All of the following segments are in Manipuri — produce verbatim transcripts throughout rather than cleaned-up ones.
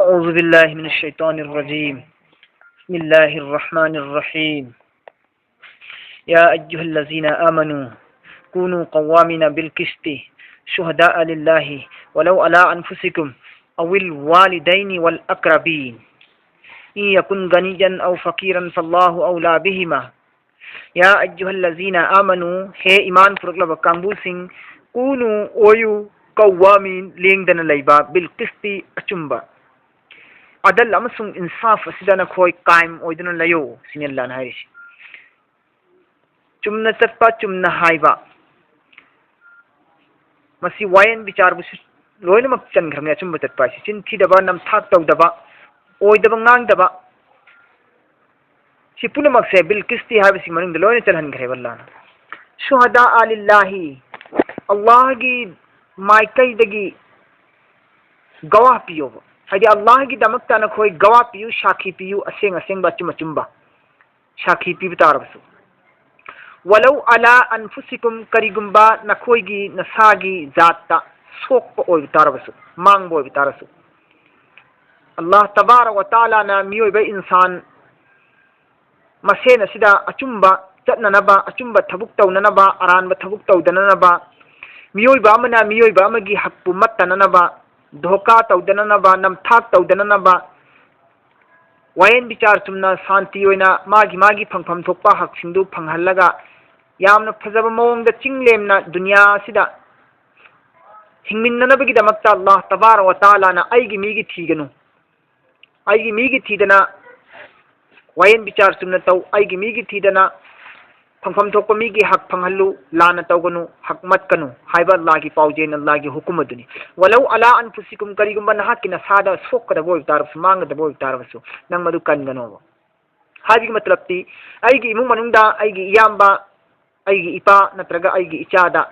أعوذ بالله من الشيطان الرجيم. بسم الله الرحمن الرحيم. يا أيها الذين آمنوا كونوا قوامين بالقسط شهداء لله ولو على أنفسكم أو الوالدين والأقربين إن يكن غنيا أو فقيرا فالله أولى بهما. يا أيها الذين آمنوا, ꯍꯦ ꯏꯃꯥꯟ ꯄꯨꯔꯛꯂꯕ ꯀꯥꯡꯕꯨꯁꯤꯡ, ꯀꯨꯅꯨ, ꯑꯣꯏꯌꯨ, ꯀꯧꯋꯥꯃꯤ, ꯂꯦꯡꯗꯅ ꯂꯩꯕ, ꯕꯤꯜ ꯀꯤꯁꯇꯤ, ꯑꯆꯨꯝꯕ, ꯑꯗꯜ ꯑꯃꯁꯨꯡ ꯏꯟꯁꯥꯐ ꯑꯁꯤꯗ ꯅꯈꯣꯏ ꯀꯥꯏꯝ ꯑꯣꯏꯗꯨꯅ ꯂꯩꯌꯨ, ꯁꯤꯅꯤ ꯑꯜꯂꯥꯍꯅ ꯍꯥꯏꯔꯤꯁꯤ꯫ ꯆꯨꯝꯅ ꯆꯠꯄ, ꯆꯨꯝꯅ ꯍꯥꯏꯕ, ꯃꯁꯤ ꯋꯥꯌꯦꯟ ꯕꯤꯆꯥꯔꯕꯨꯁꯨ ꯂꯣꯏꯅꯃꯛ ꯆꯟꯈ꯭ꯔꯕꯅꯤ꯫ ꯑꯆꯨꯝꯕ ꯆꯠꯄ ꯍꯥꯏꯁꯤ ꯆꯤꯟ ꯊꯤꯗꯕ, ꯅꯝꯊꯥꯛ ꯇꯧꯗꯕ, ꯑꯣꯏꯗꯕ ꯉꯥꯡꯗꯕ, ꯁꯤ ꯄꯨꯝꯅꯃꯛꯁꯦ ꯕꯤꯜ ꯀꯤꯁꯇꯤ ꯍꯥꯏꯕꯁꯤ ꯃꯅꯨꯡꯗ ꯂꯣꯏꯅ ꯆꯜꯍꯟꯈ꯭ꯔꯦꯕ ꯑꯜꯂꯥꯍꯅ꯫ ꯁꯨꯍꯗꯥ ꯑꯂꯤꯜꯂꯥꯍꯤ, ꯑꯜꯂꯥꯍꯒꯤ ꯃꯥꯏꯀꯩꯗꯒꯤ ꯒꯋꯥ ꯄꯤꯌꯣꯕ, ꯍꯥꯏꯗꯤ ꯑꯜꯂꯥꯍꯒꯤꯗꯃꯛꯇ ꯅꯈꯣꯏ ꯒꯋꯥ ꯄꯤꯌꯨ, ꯁꯥꯈꯤ ꯄꯤꯌꯨ, ꯑꯁꯦꯡ ꯑꯁꯦꯡꯕ, ꯑꯆꯨꯝ ꯑꯆꯨꯝꯕ ꯁꯥꯈꯤ ꯄꯤꯕ ꯇꯥꯔꯕꯁꯨ꯫ ꯋꯥꯂꯧ ꯑꯂꯥ ꯑꯟꯐꯨꯁꯤꯀꯨꯝ, ꯀꯔꯤꯒꯨꯝꯕ ꯅꯈꯣꯏꯒꯤ ꯅꯁꯥꯒꯤ ꯖꯥꯠꯇ ꯁꯣꯛꯄ ꯑꯣꯏꯕ ꯇꯥꯔꯕꯁꯨ, ꯃꯥꯡꯕ ꯑꯣꯏꯕ ꯇꯥꯔꯁꯨ꯫ ꯑꯜꯂꯥꯍ ꯇꯕꯥꯔꯛ ꯋ ꯇꯥꯂꯥꯅ ꯃꯤꯑꯣꯏꯕ ꯏꯟꯁꯥꯟ ꯃꯁꯦꯟ ꯑꯁꯤꯗ ꯑꯆꯨꯝꯕ ꯆꯠꯅꯅꯕ, ꯑꯆꯨꯝꯕ ꯊꯕꯛ ꯇꯧꯅꯅꯕ, ꯑꯔꯥꯟꯕ ꯊꯕꯛ ꯇꯧꯗꯅꯅꯕ, ꯃꯤꯑꯣꯏꯕ ꯑꯃꯅ ꯃꯤꯑꯣꯏꯕ ꯑꯃꯒꯤ ꯍꯛꯄꯨ ꯃꯠꯇꯅꯅꯕ, ꯙꯣꯀꯥ ꯇꯧꯗꯅꯅꯕ, ꯅꯝꯊꯥꯛ ꯇꯧꯗꯅꯅꯕ, ꯋꯥꯌꯦꯟ ꯕꯤꯆꯥꯔ ꯆꯨꯝꯅ ꯁꯥꯟꯇꯤ ꯑꯣꯏꯅ ꯃꯥꯒꯤ ꯃꯥꯒꯤ ꯐꯪꯐꯝ ꯊꯣꯛꯄ ꯍꯛꯁꯤꯡꯗꯨ ꯐꯪꯍꯜꯂꯒ, ꯌꯥꯝꯅ ꯐꯖꯕ ꯃꯑꯣꯡꯗ ꯆꯤꯡꯂꯦꯝꯅ ꯗꯨꯅꯤꯌꯥ ꯑꯁꯤꯗ ꯍꯤꯡꯃꯤꯟꯅꯅꯕꯒꯤꯗꯃꯛꯇ ꯑꯜꯂꯥꯍ ꯇꯕꯥꯔꯛ ꯋ ꯇꯥꯂꯥꯅ ꯑꯩꯒꯤ ꯃꯤꯒꯤ ꯊꯤꯒꯅꯨ, ꯑꯩꯒꯤ ꯃꯤꯒꯤ ꯊꯤꯗꯅ ꯋꯥꯌꯦꯟ ꯕꯤꯆꯥꯔ ꯆꯨꯝꯅ ꯇꯧ, ꯑꯩꯒꯤ ꯃꯤꯒꯤ ꯊꯤꯗꯅ ꯐꯪꯐꯝ ꯊꯣꯛꯄ ꯃꯤꯒꯤ ꯍꯛ ꯐꯪꯍꯜꯂꯨ, ꯂꯥꯟꯅ ꯇꯧꯒꯅꯨ, ꯍꯛ ꯃꯠꯀꯅꯨ ꯍꯥꯏꯕ ꯑꯜꯂꯥꯍꯒꯤ ꯄꯥꯎꯖꯦꯜ, ꯑꯜꯂꯥꯍꯒꯤ ꯍꯨꯀꯨꯝ ꯑꯗꯨꯅꯤ꯫ ꯋꯥꯂꯧ ꯑꯂꯥ ꯑꯟꯐꯨꯁꯤꯀꯨꯝ, ꯀꯔꯤꯒꯨꯝꯕ ꯅꯍꯥꯛꯀꯤ ꯅꯁꯥꯗ ꯁꯣꯛꯀꯗꯕ ꯑꯣꯏꯕ ꯇꯥꯔꯕꯁꯨ, ꯃꯥꯡꯒꯗꯕ ꯑꯣꯏꯕ ꯇꯥꯔꯕꯁꯨ, ꯅꯪ ꯃꯗꯨ ꯀꯟꯒꯅꯣꯕ꯫ ꯍꯥꯏꯕꯒꯤ ꯃꯇꯂꯕꯇꯤ, ꯑꯩꯒꯤ ꯏꯃꯨꯡ ꯃꯅꯨꯡꯗ ꯑꯩꯒꯤ ꯏꯌꯥꯝꯕ, ꯑꯩꯒꯤ ꯏꯄꯥ ꯅꯠꯇ꯭ꯔꯒ ꯑꯩꯒꯤ ꯏꯆꯥꯗ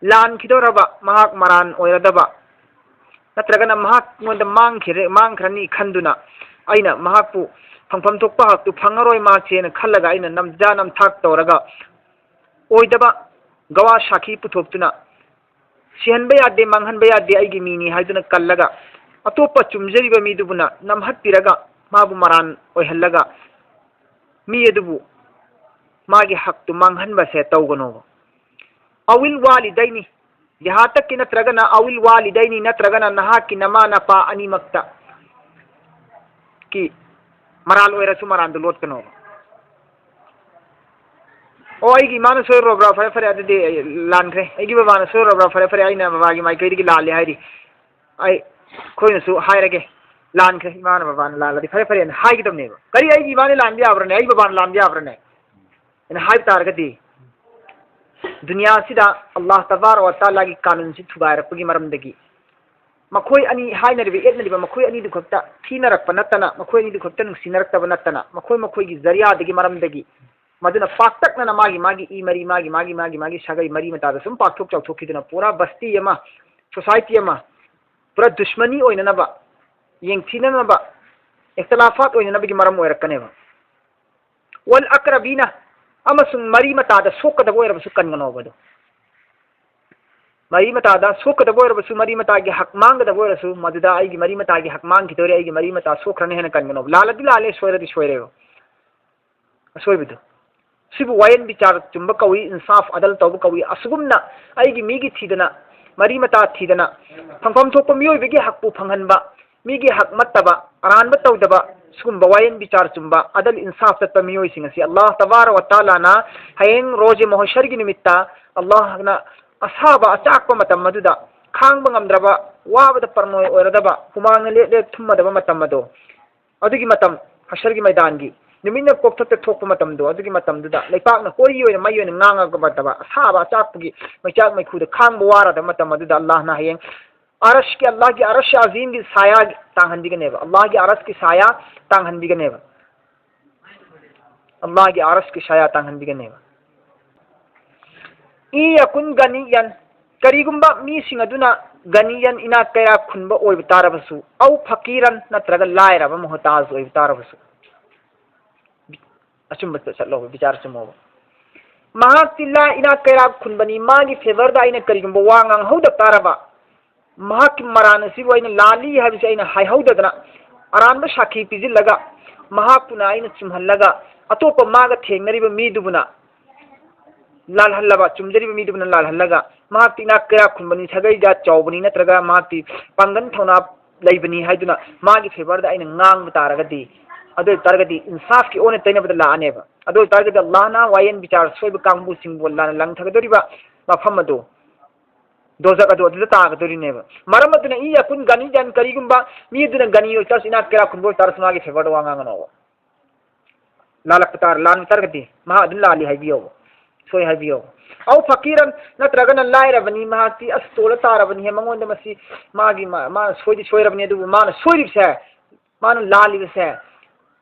ꯂꯥꯟꯈꯤꯗꯧꯔꯕ, ꯃꯍꯥꯛ ꯃꯔꯥꯟ ꯑꯣꯏꯔꯗꯕ, ꯅꯠꯇ꯭ꯔꯒꯅ ꯃꯍꯥꯛ ꯑꯩꯉꯣꯟꯗ ꯃꯥꯡꯈꯤꯔꯦ, ꯃꯥꯡꯈ꯭ꯔꯅꯤ ꯈꯟꯗꯨꯅ ꯑꯩꯅ ꯃꯍꯥꯛꯄꯨ ꯐꯪꯐꯝ ꯊꯣꯛꯄ ꯍꯛꯇꯨ ꯐꯪꯉꯔꯣꯏ ꯃꯍꯥꯛꯁꯦꯅ ꯈꯜꯂꯒ ꯑꯩꯅ ꯅꯝꯖꯥ ꯅꯝꯊꯥꯛ ꯇꯧꯔꯒ ꯑꯣꯏꯗꯕ ꯒꯋꯥ ꯁꯥꯈꯤ ꯄꯨꯊꯣꯛꯇꯨꯅ ꯁꯤꯍꯟꯕ ꯌꯥꯗꯦ, ꯃꯥꯡꯍꯟꯕ ꯌꯥꯗꯦ, ꯑꯩꯒꯤ ꯃꯤꯅꯤ ꯍꯥꯏꯗꯨꯅ ꯀꯜꯂꯒ ꯑꯇꯣꯞꯄ ꯆꯨꯝꯖꯔꯤꯕ ꯃꯤꯗꯨꯕꯨꯅ ꯅꯝꯍꯠꯄꯤꯔꯒ ꯃꯥꯕꯨ ꯃꯔꯥꯟ ꯑꯣꯏꯍꯜꯂꯒ ꯃꯤ ꯑꯗꯨꯕꯨ ꯃꯥꯒꯤ ꯍꯛꯇꯨ ꯃꯥꯡꯍꯟꯕꯁꯦ ꯇꯧꯒꯅꯣꯕ꯫ ꯑꯋꯤꯜ ꯋꯥꯂꯤꯗꯩꯅꯤ, ꯖꯍꯥꯗꯀꯤ ꯅꯠꯇ꯭ꯔꯒꯅ ꯑꯋꯤꯜ ꯋꯥꯂꯤꯗꯩꯅꯤ ꯅꯠꯇ꯭ꯔꯒꯅ ꯅꯍꯥꯛꯀꯤ ꯅꯃꯥ ꯅꯄꯥ ꯑꯅꯤꯃꯛꯇ ꯀꯤ ꯃꯔꯥꯜ ꯑꯣꯏꯔꯁꯨ ꯃꯔꯥꯜꯗꯨ ꯂꯣꯠꯀꯅꯣꯕ꯫ ꯑꯣ, ꯑꯩꯒꯤ ꯏꯃꯥꯅ ꯁꯣꯏꯔꯨꯔꯕ꯭ꯔꯥ? ꯐꯔꯦ, ꯐꯔꯦ, ꯑꯗꯨꯗꯤ ꯑꯩ ꯂꯥꯟꯈ꯭ꯔꯦ꯫ ꯑꯩꯒꯤ ꯕꯕꯥꯅ ꯁꯣꯏꯔꯨꯔꯕ꯭ꯔꯥ? ꯐꯔꯦ, ꯐꯔꯦ, ꯑꯩꯅ ꯕꯕꯥꯒꯤ ꯃꯥꯏꯀꯩꯗꯒꯤ ꯂꯥꯜꯂꯦ ꯍꯥꯏꯔꯤ꯫ ꯑꯩ, ꯑꯩꯈꯣꯏꯅꯁꯨ ꯍꯥꯏꯔꯒꯦ, ꯂꯥꯟꯈ꯭ꯔꯦ, ꯏꯃꯥꯅ ꯕꯕꯥꯅ ꯂꯥꯜꯂꯗꯤ ꯐꯔꯦ, ꯐꯔꯦꯅ ꯍꯥꯏꯒꯗꯕꯅꯦꯕ꯫ ꯀꯔꯤ, ꯑꯩꯒꯤ ꯏꯃꯥꯅ ꯂꯥꯟꯕ ꯌꯥꯕ꯭ꯔꯅꯦ? ꯑꯩ ꯕꯕꯥꯅ ꯂꯥꯟꯕ ꯌꯥꯕ꯭ꯔꯅꯦ? ꯑꯩꯅ ꯍꯥꯏꯕ ꯇꯥꯔꯒꯗꯤ, ꯗꯨꯅꯤꯌꯥꯁꯤꯗ ꯑꯜꯂꯥꯍ ꯇꯕꯥꯔꯛ ꯋ ꯇꯥꯂꯥꯒꯤ ꯀꯥꯅꯨꯟꯁꯤ ꯊꯨꯒꯥꯏꯔꯛꯄꯒꯤ ꯃꯔꯝꯗꯒꯤ ꯃꯈꯣꯏ ꯑꯅꯤ ꯍꯥꯏꯅꯔꯤꯕ, ꯌꯦꯠꯅꯔꯤꯕ ꯃꯈꯣꯏ ꯑꯅꯤꯗꯨ ꯈꯛꯇ ꯊꯤꯅꯔꯛꯄ ꯅꯠꯇꯅ, ꯃꯈꯣꯏ ꯑꯅꯤꯗꯨ ꯈꯛꯇ ꯅꯨꯡꯁꯤꯅꯔꯛꯇꯕ ꯅꯠꯇꯅ, ꯃꯈꯣꯏ ꯃꯈꯣꯏꯒꯤ ꯖꯔꯤꯌꯥꯗꯒꯤ ꯃꯔꯝꯗꯒꯤ, ꯃꯗꯨꯅ ꯄꯥꯛꯇꯛꯅꯅ ꯃꯥꯒꯤ ꯃꯥꯒꯤ ꯏ ꯃꯔꯤ, ꯃꯥꯒꯤ ꯃꯥꯒꯤ ꯃꯥꯒꯤ ꯃꯥꯒꯤ ꯁꯥꯒꯩ ꯃꯔꯤ ꯃꯇꯥꯗ ꯁꯨꯝ ꯄꯥꯛꯊꯣꯛ ꯆꯥꯎꯊꯣꯛꯈꯤꯗꯨꯅ ꯄꯨꯔꯥ ꯕꯁꯇꯤ ꯑꯃ, ꯁꯣꯁꯥꯏꯇꯤ ꯑꯃ, ꯄꯨꯔꯥ ꯗꯨꯁꯃꯅꯤ ꯑꯣꯏꯅꯅꯕ, ꯌꯦꯡꯊꯤꯅꯅꯕ, ꯏꯈꯇꯤꯂꯥꯐꯥꯠ ꯑꯣꯏꯅꯅꯕꯒꯤ ꯃꯔꯝ ꯑꯣꯏꯔꯛꯀꯅꯦꯕ꯫ ꯋꯜ ꯑꯀ꯭ꯔꯕꯤꯅ, ꯑꯃꯁꯨꯡ ꯃꯔꯤ ꯃꯇꯥꯗ ꯁꯣꯛꯀꯗꯕ ꯑꯣꯏꯔꯕꯁꯨ ꯀꯟꯒꯅꯣꯕ ꯑꯗꯣ꯫ ꯃꯔꯤ ꯃꯇꯥꯗ ꯁꯣꯛꯀꯗꯕ ꯑꯣꯏꯔꯕꯁꯨ, ꯃꯔꯤ ꯃꯇꯥꯒꯤ ꯍꯛ ꯃꯥꯡꯒꯗꯕ ꯑꯣꯏꯔꯁꯨ, ꯃꯗꯨꯗ ꯑꯩꯒꯤ ꯃꯔꯤ ꯃꯇꯥꯒꯤ ꯍꯛ ꯃꯥꯡꯈꯤꯗꯣꯏꯔꯦ, ꯑꯩꯒꯤ ꯃꯔꯤ ꯃꯇꯥ ꯁꯣꯛꯈ꯭ꯔꯅꯤ ꯍꯥꯏꯅ ꯀꯟꯒꯅꯣꯕ꯫ ꯂꯥꯜꯂꯗꯤ ꯂꯥꯜꯂꯦ, ꯁꯣꯏꯔꯗꯤ ꯁꯣꯏꯔꯦꯕ꯫ ꯑꯁꯣꯏꯕꯗꯨ꯫ ꯁꯤꯕꯨ ꯋꯥꯌꯦꯟ ꯕꯤꯆꯥꯔ ꯆꯨꯝꯕ ꯀꯧꯏ, ꯏꯟꯁꯥꯐ ꯑꯗꯜ ꯇꯧꯕ ꯀꯧꯏ꯫ ꯑꯁꯨꯒꯨꯝꯅ ꯑꯩꯒꯤ ꯃꯤꯒꯤ ꯊꯤꯗꯅ, ꯃꯔꯤ ꯃꯇꯥ ꯊꯤꯗꯅ, ꯐꯪꯐꯝ ꯊꯣꯛꯄ ꯃꯤꯑꯣꯏꯕꯒꯤ ꯍꯛꯄꯨ ꯐꯪꯍꯟꯕ, ꯃꯤꯒꯤ ꯍꯛ ꯃꯠꯇꯕ, ꯑꯔꯥꯟꯕ ꯇꯧꯗꯕ, ꯁꯤꯒꯨꯝꯕ ꯋꯥꯌꯦꯟ ꯕꯤꯆꯥꯔ ꯆꯨꯝꯕ, ꯑꯗꯜ ꯏꯟꯁꯥꯐ ꯆꯠꯄ ꯃꯤꯑꯣꯏꯁꯤꯡ ꯑꯁꯤ ꯑꯜꯂꯥꯍ ꯇꯕꯥꯔꯛ ꯋ ꯇꯥꯂꯥꯅ ꯍꯌꯦꯡ ꯔꯣꯖꯦ ꯃꯍꯣꯁꯔꯒꯤ ꯅꯨꯃꯤꯠꯇ ꯑꯜꯂꯥꯍꯅ ꯑꯁꯥꯕ ꯑꯆꯥꯛꯄ ꯃꯇꯝ ꯑꯗꯨꯗ ꯈꯥꯡꯕ ꯉꯝꯗ꯭ꯔꯕ, ꯋꯥꯕꯗ ꯄꯔꯅꯣꯏ ꯑꯣꯏꯔꯗꯕ, ꯍꯨꯃꯥꯡꯅ ꯂꯦꯞ ꯂꯦꯞ ꯊꯨꯝꯃꯗꯕ ꯃꯇꯝ ꯑꯗꯣ, ꯑꯗꯨꯒꯤ ꯃꯇꯝ, ꯍꯁꯔꯒꯤ ꯃꯩꯗꯥꯟꯒꯤ ꯅꯨꯃꯤꯠꯅ ꯀꯣꯛꯊꯛꯇ ꯊꯣꯛꯄ ꯃꯇꯝꯗꯣ, ꯑꯗꯨꯒꯤ ꯃꯇꯝꯗꯨꯗ ꯂꯩꯄꯥꯛꯅ ꯀꯣꯔꯤ ꯑꯣꯏꯅ ꯃꯩ ꯑꯣꯏꯅ ꯉꯥꯡꯉꯛꯄ ꯃꯇꯝ, ꯑꯁꯥꯕ ꯑꯆꯥꯛꯄꯒꯤ ꯃꯩꯆꯥꯛ ꯃꯩꯈꯨꯗ ꯈꯥꯡꯕ ꯋꯥꯔꯗꯕ ꯃꯇꯝ ꯑꯗꯨꯗ ꯑꯜꯂꯥꯍꯅ ꯍꯌꯦꯡ ꯑꯔꯁꯀꯤ, ꯑꯜꯂꯥꯍꯒꯤ ꯑꯔꯁ ꯑꯖꯤꯝꯒꯤ ꯁꯥꯌꯥ ꯇꯥꯡꯍꯟꯕꯤꯒꯅꯦꯕ꯫ ꯑꯜꯂꯥꯍꯒꯤ ꯑꯔꯁꯀꯤ ꯁꯥꯌꯥ ꯇꯥꯡꯍꯟꯕꯤꯒꯅꯦꯕ꯫ ꯑꯜꯂꯥꯍꯒꯤ ꯑꯔꯁꯀꯤ ꯁꯥꯌꯥ ꯇꯥꯡꯍꯟꯕꯤꯒꯅꯦꯕ꯫ ꯏ ꯌꯀꯨꯟ ꯒꯅꯤꯌꯟ, ꯀꯔꯤꯒꯨꯝꯕ ꯃꯤꯁꯤꯡ ꯑꯗꯨꯅ ꯒꯅꯤꯌꯟ, ꯏꯅꯥꯛ ꯀꯩꯔꯥꯛ ꯈꯨꯟꯕ ꯑꯣꯏꯕ ꯇꯥꯔꯕꯁꯨ, ꯑꯧ ꯐꯀꯤꯔꯟ, ꯅꯠꯇ꯭ꯔꯒ ꯂꯥꯏꯔꯕ, ꯃꯨꯍꯇꯥꯖ ꯑꯣꯏꯕ ꯇꯥꯔꯕꯁꯨ, ꯑꯆꯨꯝꯕꯗ ꯆꯠꯂꯣꯕ, ꯕꯤꯆꯥꯔ ꯆꯨꯝꯃꯣꯕ꯫ ꯃꯍꯥꯛꯇꯤ ꯂꯥꯏ, ꯏꯅꯥꯛ ꯀꯩꯔꯥꯛ ꯈꯨꯟꯕꯅꯤ, ꯃꯥꯒꯤ ꯐꯦꯚꯔꯗ ꯑꯩꯅ ꯀꯔꯤꯒꯨꯝꯕ ꯋꯥ ꯉꯥꯡꯍꯧꯗ ꯇꯥꯔꯕ, ꯃꯍꯥꯛꯀꯤ ꯃꯔꯥꯟ ꯑꯁꯤꯕꯨ ꯑꯩꯅ ꯂꯥꯜꯂꯤ ꯍꯥꯏꯕꯁꯤ ꯑꯩꯅ ꯍꯥꯏꯍꯧꯗꯗꯅ, ꯑꯔꯥꯟꯕ ꯁꯥꯈꯤ ꯄꯤꯁꯤꯜꯂꯒ, ꯃꯍꯥꯛꯄꯨꯅ ꯑꯩꯅ ꯆꯨꯝꯍꯜꯂꯒ, ꯑꯇꯣꯞꯄ ꯃꯥꯒ ꯊꯦꯡꯅꯔꯤꯕ ꯃꯤꯗꯨꯕꯨꯅ ꯂꯥꯜꯍꯜꯂꯕ, ꯆꯨꯝꯖꯔꯤꯕ ꯃꯤꯗꯨꯕꯨꯅ ꯂꯥꯜꯍꯜꯂꯒ, ꯃꯍꯥꯛꯇꯤ ꯏꯅꯥꯛ ꯀꯩꯔꯥꯛ ꯈꯨꯟꯕꯅꯤ, ꯁꯥꯒꯩꯗ ꯆꯥꯎꯕꯅꯤ, ꯅꯠꯇ꯭ꯔꯒ ꯃꯍꯥꯛꯇꯤ ꯄꯥꯡꯒꯜ ꯊꯧꯅꯥ ꯂꯩꯕꯅꯤ ꯍꯥꯏꯗꯨꯅ ꯃꯥꯒꯤ favourꯗ ꯑꯩꯅ ꯉꯥꯡꯕ ꯇꯥꯔꯒꯗꯤ, ꯑꯗꯨ ꯑꯣꯏ ꯇꯥꯔꯒꯗꯤ ꯏꯟꯁꯥꯐꯀꯤ ꯑꯣꯟꯅ ꯇꯩꯅꯕꯗ ꯂꯥꯛꯑꯅꯦꯕ꯫ ꯑꯗꯨ ꯑꯣꯏ ꯇꯥꯔꯒꯗꯤ ꯑꯜꯂꯥꯍꯅ ꯋꯥꯌꯦꯟ ꯕꯤꯆꯥꯔ ꯁꯣꯏꯕ ꯀꯥꯡꯕꯨꯁꯤꯡꯕꯨ ꯂꯥꯟꯅ ꯂꯪꯊꯒꯗꯧꯔꯤꯕ ꯃꯐꯝ ꯑꯗꯨ, ꯗꯣꯖꯛ ꯑꯗꯨ ꯑꯗꯨꯗ ꯇꯥꯒꯗꯧꯔꯤꯅꯦꯕ꯫ ꯃꯔꯝ ꯑꯗꯨꯅ ꯏ ꯌꯥꯀꯨꯟ ꯒꯅꯤꯌꯟ, ꯀꯔꯤꯒꯨꯝꯕ ꯃꯤ ꯑꯗꯨꯅ ꯒꯅꯤ ꯑꯣꯏꯇꯥꯔꯁꯨ, ꯏꯅꯥꯛ ꯀꯩꯔꯥꯛ ꯈꯨꯟꯕ ꯑꯣꯏꯇꯥꯔꯁꯨ, ꯃꯥꯒꯤ favourꯗ ꯋꯥ ꯉꯥꯡꯒꯅꯣꯕ꯫ ꯂꯥꯜꯂꯛꯄ ꯇꯥꯔ-, ꯂꯥꯟꯕ ꯇꯥꯔꯒꯗꯤ ꯃꯍꯥꯛ ꯑꯗꯨꯝ ꯂꯥꯜꯂꯤ ꯍꯥꯏꯕꯤꯌꯣꯕ, ꯁꯣꯏ ꯍꯥꯏꯕꯤꯌꯣꯕ꯫ ꯑꯧ ꯐꯀꯤꯔꯟ, ꯅꯠꯇ꯭ꯔꯒꯅ ꯂꯥꯏꯔꯕꯅꯤ, ꯃꯍꯥꯛꯇꯤ ꯑꯁ ꯇꯣꯜꯂ ꯇꯥꯔꯕꯅꯤ ꯍꯦ, ꯃꯉꯣꯟꯗ ꯃꯁꯤ, ꯃꯥꯒꯤ, ꯃꯥ-, ꯃꯥꯅ ꯁꯣꯏꯗꯤ ꯁꯣꯏꯔꯕꯅꯤ, ꯑꯗꯨꯕꯨ ꯃꯥꯅ ꯁꯣꯏꯔꯤꯕꯁꯦ, ꯃꯥꯅ ꯂꯥꯜꯂꯤꯕꯁꯦ,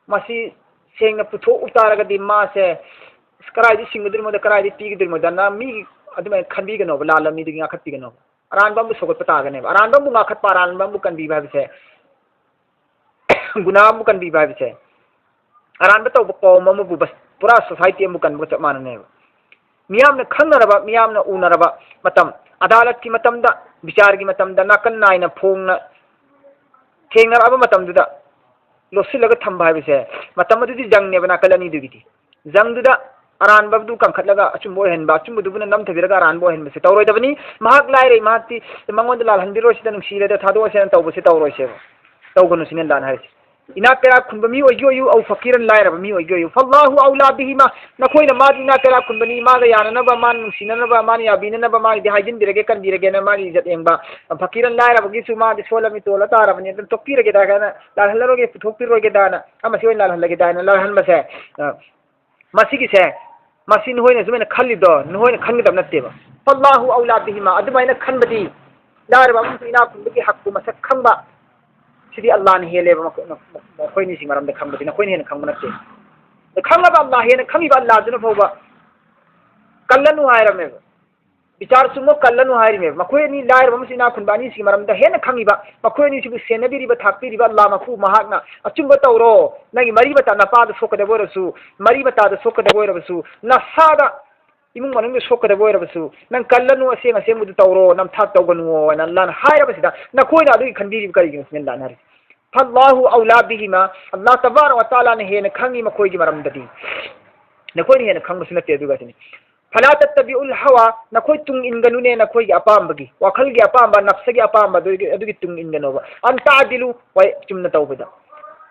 ꯃꯁꯤ ꯁꯦꯡꯅ ꯄꯨꯊꯣꯛꯎ ꯇꯥꯔꯒꯗꯤ ꯃꯥꯁꯦ ꯀꯗꯥꯏꯗ ꯁꯤꯡꯒꯗꯧꯔꯤꯃꯣꯗ, ꯀꯗꯥꯏꯗ ꯄꯤꯒꯗꯧꯔꯤꯃꯣꯗꯅ ꯃꯤ ꯑꯗꯨꯃꯥꯏꯅ ꯈꯟꯕꯤꯒꯅꯣꯕ, ꯂꯥꯜꯂ ꯃꯤꯗꯨꯒꯤ ꯉꯥꯛꯈꯠꯄꯤꯒꯅꯣꯕ꯫ ꯑꯔꯥꯟꯕ ꯑꯃꯕꯨ ꯁꯧꯒꯠꯄ ꯇꯥꯒꯅꯦꯕ꯫ ꯑꯔꯥꯟꯕ ꯑꯃꯕꯨ ꯉꯥꯛꯈꯠꯄ, ꯑꯔꯥꯟꯕ ꯑꯃꯕꯨ ꯀꯟꯕꯤꯕ ꯍꯥꯏꯕꯁꯦ, ꯒꯨꯅꯥ ꯑꯃꯕꯨ ꯀꯟꯕꯤꯕ ꯍꯥꯏꯕꯁꯦ, ꯑꯔꯥꯟꯕ ꯇꯧꯕ ꯀꯧꯝ ꯑꯃꯕꯨ ꯕꯁ-, ꯄꯨꯔꯥ society ꯑꯃꯕꯨ ꯀꯟꯕꯒ ꯆꯞ ꯃꯥꯟꯅꯅꯦꯕ꯫ ꯃꯤꯌꯥꯝꯅ ꯈꯪꯅꯔꯕ, ꯃꯤꯌꯥꯝꯅ ꯎꯅꯔꯕ ꯃꯇꯝ, ꯑꯗꯥꯂꯠꯀꯤ ꯃꯇꯝꯗ, ꯕꯤꯆꯥꯔꯒꯤ ꯃꯇꯝꯗ ꯅꯥꯀꯟ ꯅꯥꯏꯅ ꯐꯣꯡꯅ ꯊꯦꯡꯅꯔꯛꯑꯕ ꯃꯇꯝꯗꯨꯗ ꯂꯣꯠꯁꯤꯜꯂꯒ ꯊꯝꯕ ꯍꯥꯏꯕꯁꯦ, ꯃꯇꯝ ꯑꯗꯨꯗꯤ ꯖꯪꯅꯦꯕ ꯅꯥꯀꯜ ꯑꯅꯤꯗꯨꯒꯤꯗꯤ꯫ ꯖꯪꯗꯨꯗ ꯑꯔꯥꯟꯕꯗꯨ ꯀꯟꯈꯠꯂꯒ ꯑꯆꯨꯝꯕ ꯑꯣꯏꯍꯟꯕ, ꯑꯆꯨꯝꯕꯗꯨꯕꯨꯅ ꯅꯝꯊꯕꯤꯔꯒ ꯑꯔꯥꯟꯕ ꯑꯣꯏꯍꯟꯕꯁꯦ ꯇꯧꯔꯣꯏꯗꯕꯅꯤ꯫ ꯃꯍꯥꯛ ꯂꯥꯏꯔꯩ, ꯃꯍꯥꯛꯇꯤ ꯃꯉꯣꯟꯗ ꯂꯥꯜꯍꯟꯕꯤꯔꯣꯏꯁꯤꯗ, ꯅꯨꯡꯁꯤꯔꯦꯗ ꯊꯥꯗꯣꯛꯑꯁꯦꯅ ꯇꯧꯕꯁꯦ ꯇꯧꯔꯣꯏꯁꯦꯕ꯫ ꯇꯧꯒꯅꯨ ꯁꯤꯅꯦ ꯑꯜꯂꯥꯍꯅ ꯍꯥꯏꯔꯤꯁꯦ꯫ ꯏꯅꯥꯛ ꯀꯩꯔꯥꯛ ꯈꯨꯟꯕ ꯃꯤ ꯑꯣꯏꯒꯦ ꯑꯣꯏꯌꯨ, ꯑꯧ ꯐꯀꯤꯔꯟ ꯂꯥꯏꯔꯕ ꯃꯤ ꯑꯣꯏꯒꯦ ꯑꯣꯏꯌꯨ, ꯐꯜꯂꯥꯍꯨ ꯑꯧꯂꯥ ꯕꯤꯍꯤꯃꯥ, ꯅꯈꯣꯏꯅ ꯃꯥꯗꯤ ꯏꯅꯥꯛ ꯀꯩꯔꯥꯛ ꯈꯨꯟꯕꯅꯤ, ꯃꯥꯒ ꯌꯥꯅꯅꯕ, ꯃꯥꯅ ꯅꯨꯡꯁꯤꯅꯅꯕ, ꯃꯥꯅ ꯌꯥꯕꯤꯅꯅꯕ, ꯃꯥꯒꯤꯗꯤ ꯍꯥꯏꯖꯤꯟꯕꯤꯔꯒꯦ, ꯀꯟꯕꯤꯔꯒꯦꯅ ꯃꯥꯒꯤ ꯏꯖꯠ ꯌꯦꯡꯕ꯫ ꯐꯀꯤꯔꯟ ꯂꯥꯏꯔꯕꯒꯤꯁꯨ ꯃꯥꯗꯤ ꯁꯣꯜꯂꯃꯤ, ꯇꯣꯜꯂ ꯇꯥꯔꯕꯅꯤ, ꯑꯗꯨꯝ ꯇꯣꯛꯄꯤꯔꯒꯦꯗ ꯀꯥꯏꯅ, ꯂꯥꯜꯍꯜꯂꯔꯣꯏꯒꯦ, ꯄꯨꯊꯣꯛꯄꯤꯔꯣꯏꯒꯦꯗꯥꯅ, ꯑꯃꯁꯤ ꯑꯣꯏꯅ ꯂꯥꯜꯍꯜꯂꯒꯦꯗꯥꯅ ꯂꯥꯜꯍꯟꯕꯁꯦ, ꯑ, ꯃꯁꯤꯒꯤꯁꯦ, ꯃꯁꯤ ꯅꯈꯣꯏꯅ ꯁꯨꯃꯥꯏꯅ ꯈꯜꯂꯤꯗꯣ, ꯅꯈꯣꯏꯅ ꯈꯟꯒꯗꯕ ꯅꯠꯇꯦꯕ꯫ ꯐꯜꯂꯥꯍꯨ ꯑꯧꯂꯥ ꯕꯤꯍꯤꯃꯥ, ꯑꯗꯨꯃꯥꯏꯅ ꯈꯟꯕꯗꯤ ꯂꯥꯏꯔꯕ ꯑꯃꯁꯨꯡ ꯏꯅꯥꯛ ꯈꯨꯟꯕꯒꯤ ꯍꯛꯄꯨ ꯃꯁꯛ ꯈꯪꯕ, ꯁꯤꯗꯤ ꯑꯜꯂꯥꯍꯅ ꯍꯦꯜꯂꯦꯕ꯫ ꯃꯈꯣꯏ-, ꯃꯈꯣꯏ ꯑꯅꯤꯁꯤ ꯃꯔꯝꯗ ꯈꯪꯕꯗꯤ ꯅꯈꯣꯏꯅ ꯍꯦꯟꯅ ꯈꯪꯕ ꯅꯠꯇꯦ꯫ ꯑꯗ ꯈꯪꯉꯕ ꯑꯜꯂꯥꯍ, ꯍꯦꯟꯅ ꯈꯪꯉꯤꯕ ꯑꯜꯂꯥꯍꯗꯨꯅ ꯐꯥꯎꯕ ꯀꯜꯂꯅꯨ ꯍꯥꯏꯔꯝꯃꯦꯕ꯫ ꯕꯤꯆꯥꯔ ꯆꯨꯝꯃꯣ, ꯀꯜꯂꯅꯨ ꯍꯥꯏꯔꯤꯃꯦꯕ꯫ ꯃꯈꯣꯏ ꯑꯅꯤ, ꯂꯥꯏꯔꯕ ꯑꯃꯁꯨꯡ ꯏꯅꯥꯛ ꯈꯨꯟꯕ ꯑꯅꯤꯁꯤꯒꯤ ꯃꯔꯝꯗ ꯍꯦꯟꯅ ꯈꯪꯉꯤꯕ, ꯃꯈꯣꯏ ꯑꯅꯤꯁꯤꯕꯨ ꯁꯦꯟꯅꯕꯤꯔꯤꯕ, ꯊꯥꯛꯄꯤꯔꯤꯕ ꯑꯜꯂꯥꯍ ꯃꯄꯨ ꯃꯍꯥꯛꯅ, "ꯑꯆꯨꯝꯕ ꯇꯧꯔꯣ, ꯅꯪꯒꯤ ꯃꯔꯤ ꯃꯇꯥ, ꯅꯄꯥꯗ ꯁꯣꯛꯀꯗꯕ ꯑꯣꯏꯔꯁꯨ, ꯃꯔꯤ ꯃꯇꯥꯗ ꯁꯣꯛꯀꯗꯕ ꯑꯣꯏꯔꯕꯁꯨ, ꯅꯁꯥꯗ ꯏꯃꯨꯡ ꯃꯅꯨꯡꯗ ꯁꯣꯛꯀꯗꯕ ꯑꯣꯏꯔꯕꯁꯨ, "ꯅꯪ ꯀꯜꯂꯅꯨ, ꯑꯁꯦꯡ ꯑꯁꯦꯡꯕꯗꯨ ꯇꯧꯔꯣ, ꯅꯝꯊꯥꯛ ꯇꯧꯒꯅꯨ" ꯍꯥꯏꯅ ꯑꯜꯂꯥꯍꯅ ꯍꯥꯏꯔꯕꯁꯤꯗ, ꯅꯈꯣꯏꯅ ꯑꯗꯨꯒꯤ ꯈꯟꯕꯤꯔꯤꯕ ꯀꯔꯤꯒꯤꯅꯣ ꯁꯤꯅ ꯑꯜꯂꯥꯍꯅ ꯍꯥꯏꯔꯤꯁꯦ꯫ "ꯐꯜꯂꯥꯍꯨ ꯑꯧꯂꯥ ꯕꯤꯍꯤꯃꯥ", ꯑꯜꯂꯥꯍ ꯇꯕꯥꯔꯛ ꯋ ꯇꯥꯂꯥꯅ ꯍꯦꯟꯅ ꯈꯪꯉꯤ ꯃꯈꯣꯏꯒꯤ ꯃꯔꯝꯗꯗꯤ꯫ ꯅꯈꯣꯏꯅ ꯍꯦꯟꯅ ꯈꯪꯕꯁꯨ ꯅꯠꯇꯦ꯫ ꯑꯗꯨꯒ ꯁꯤꯅꯤ, "ꯐꯂꯥ ꯇꯠꯇꯕꯤꯎꯜ ꯍꯋꯥ", ꯅꯈꯣꯏ ꯇꯨꯡ ꯏꯟꯒꯅꯨꯅꯦ ꯅꯈꯣꯏꯒꯤ ꯑꯄꯥꯝꯕꯒꯤ, ꯋꯥꯈꯜꯒꯤ ꯑꯄꯥꯝꯕ, ꯅꯞꯁꯒꯤ ꯑꯄꯥꯝꯕ, ꯑꯗꯨꯒꯤ, ꯑꯗꯨꯒꯤ ꯇꯨꯡ ꯏꯟꯒꯅꯣꯕ꯫ "ꯑꯟ ꯇꯥꯗꯤꯂꯨ", ꯍꯣꯏ, ꯆꯨꯝꯅ ꯇꯧꯕꯗ,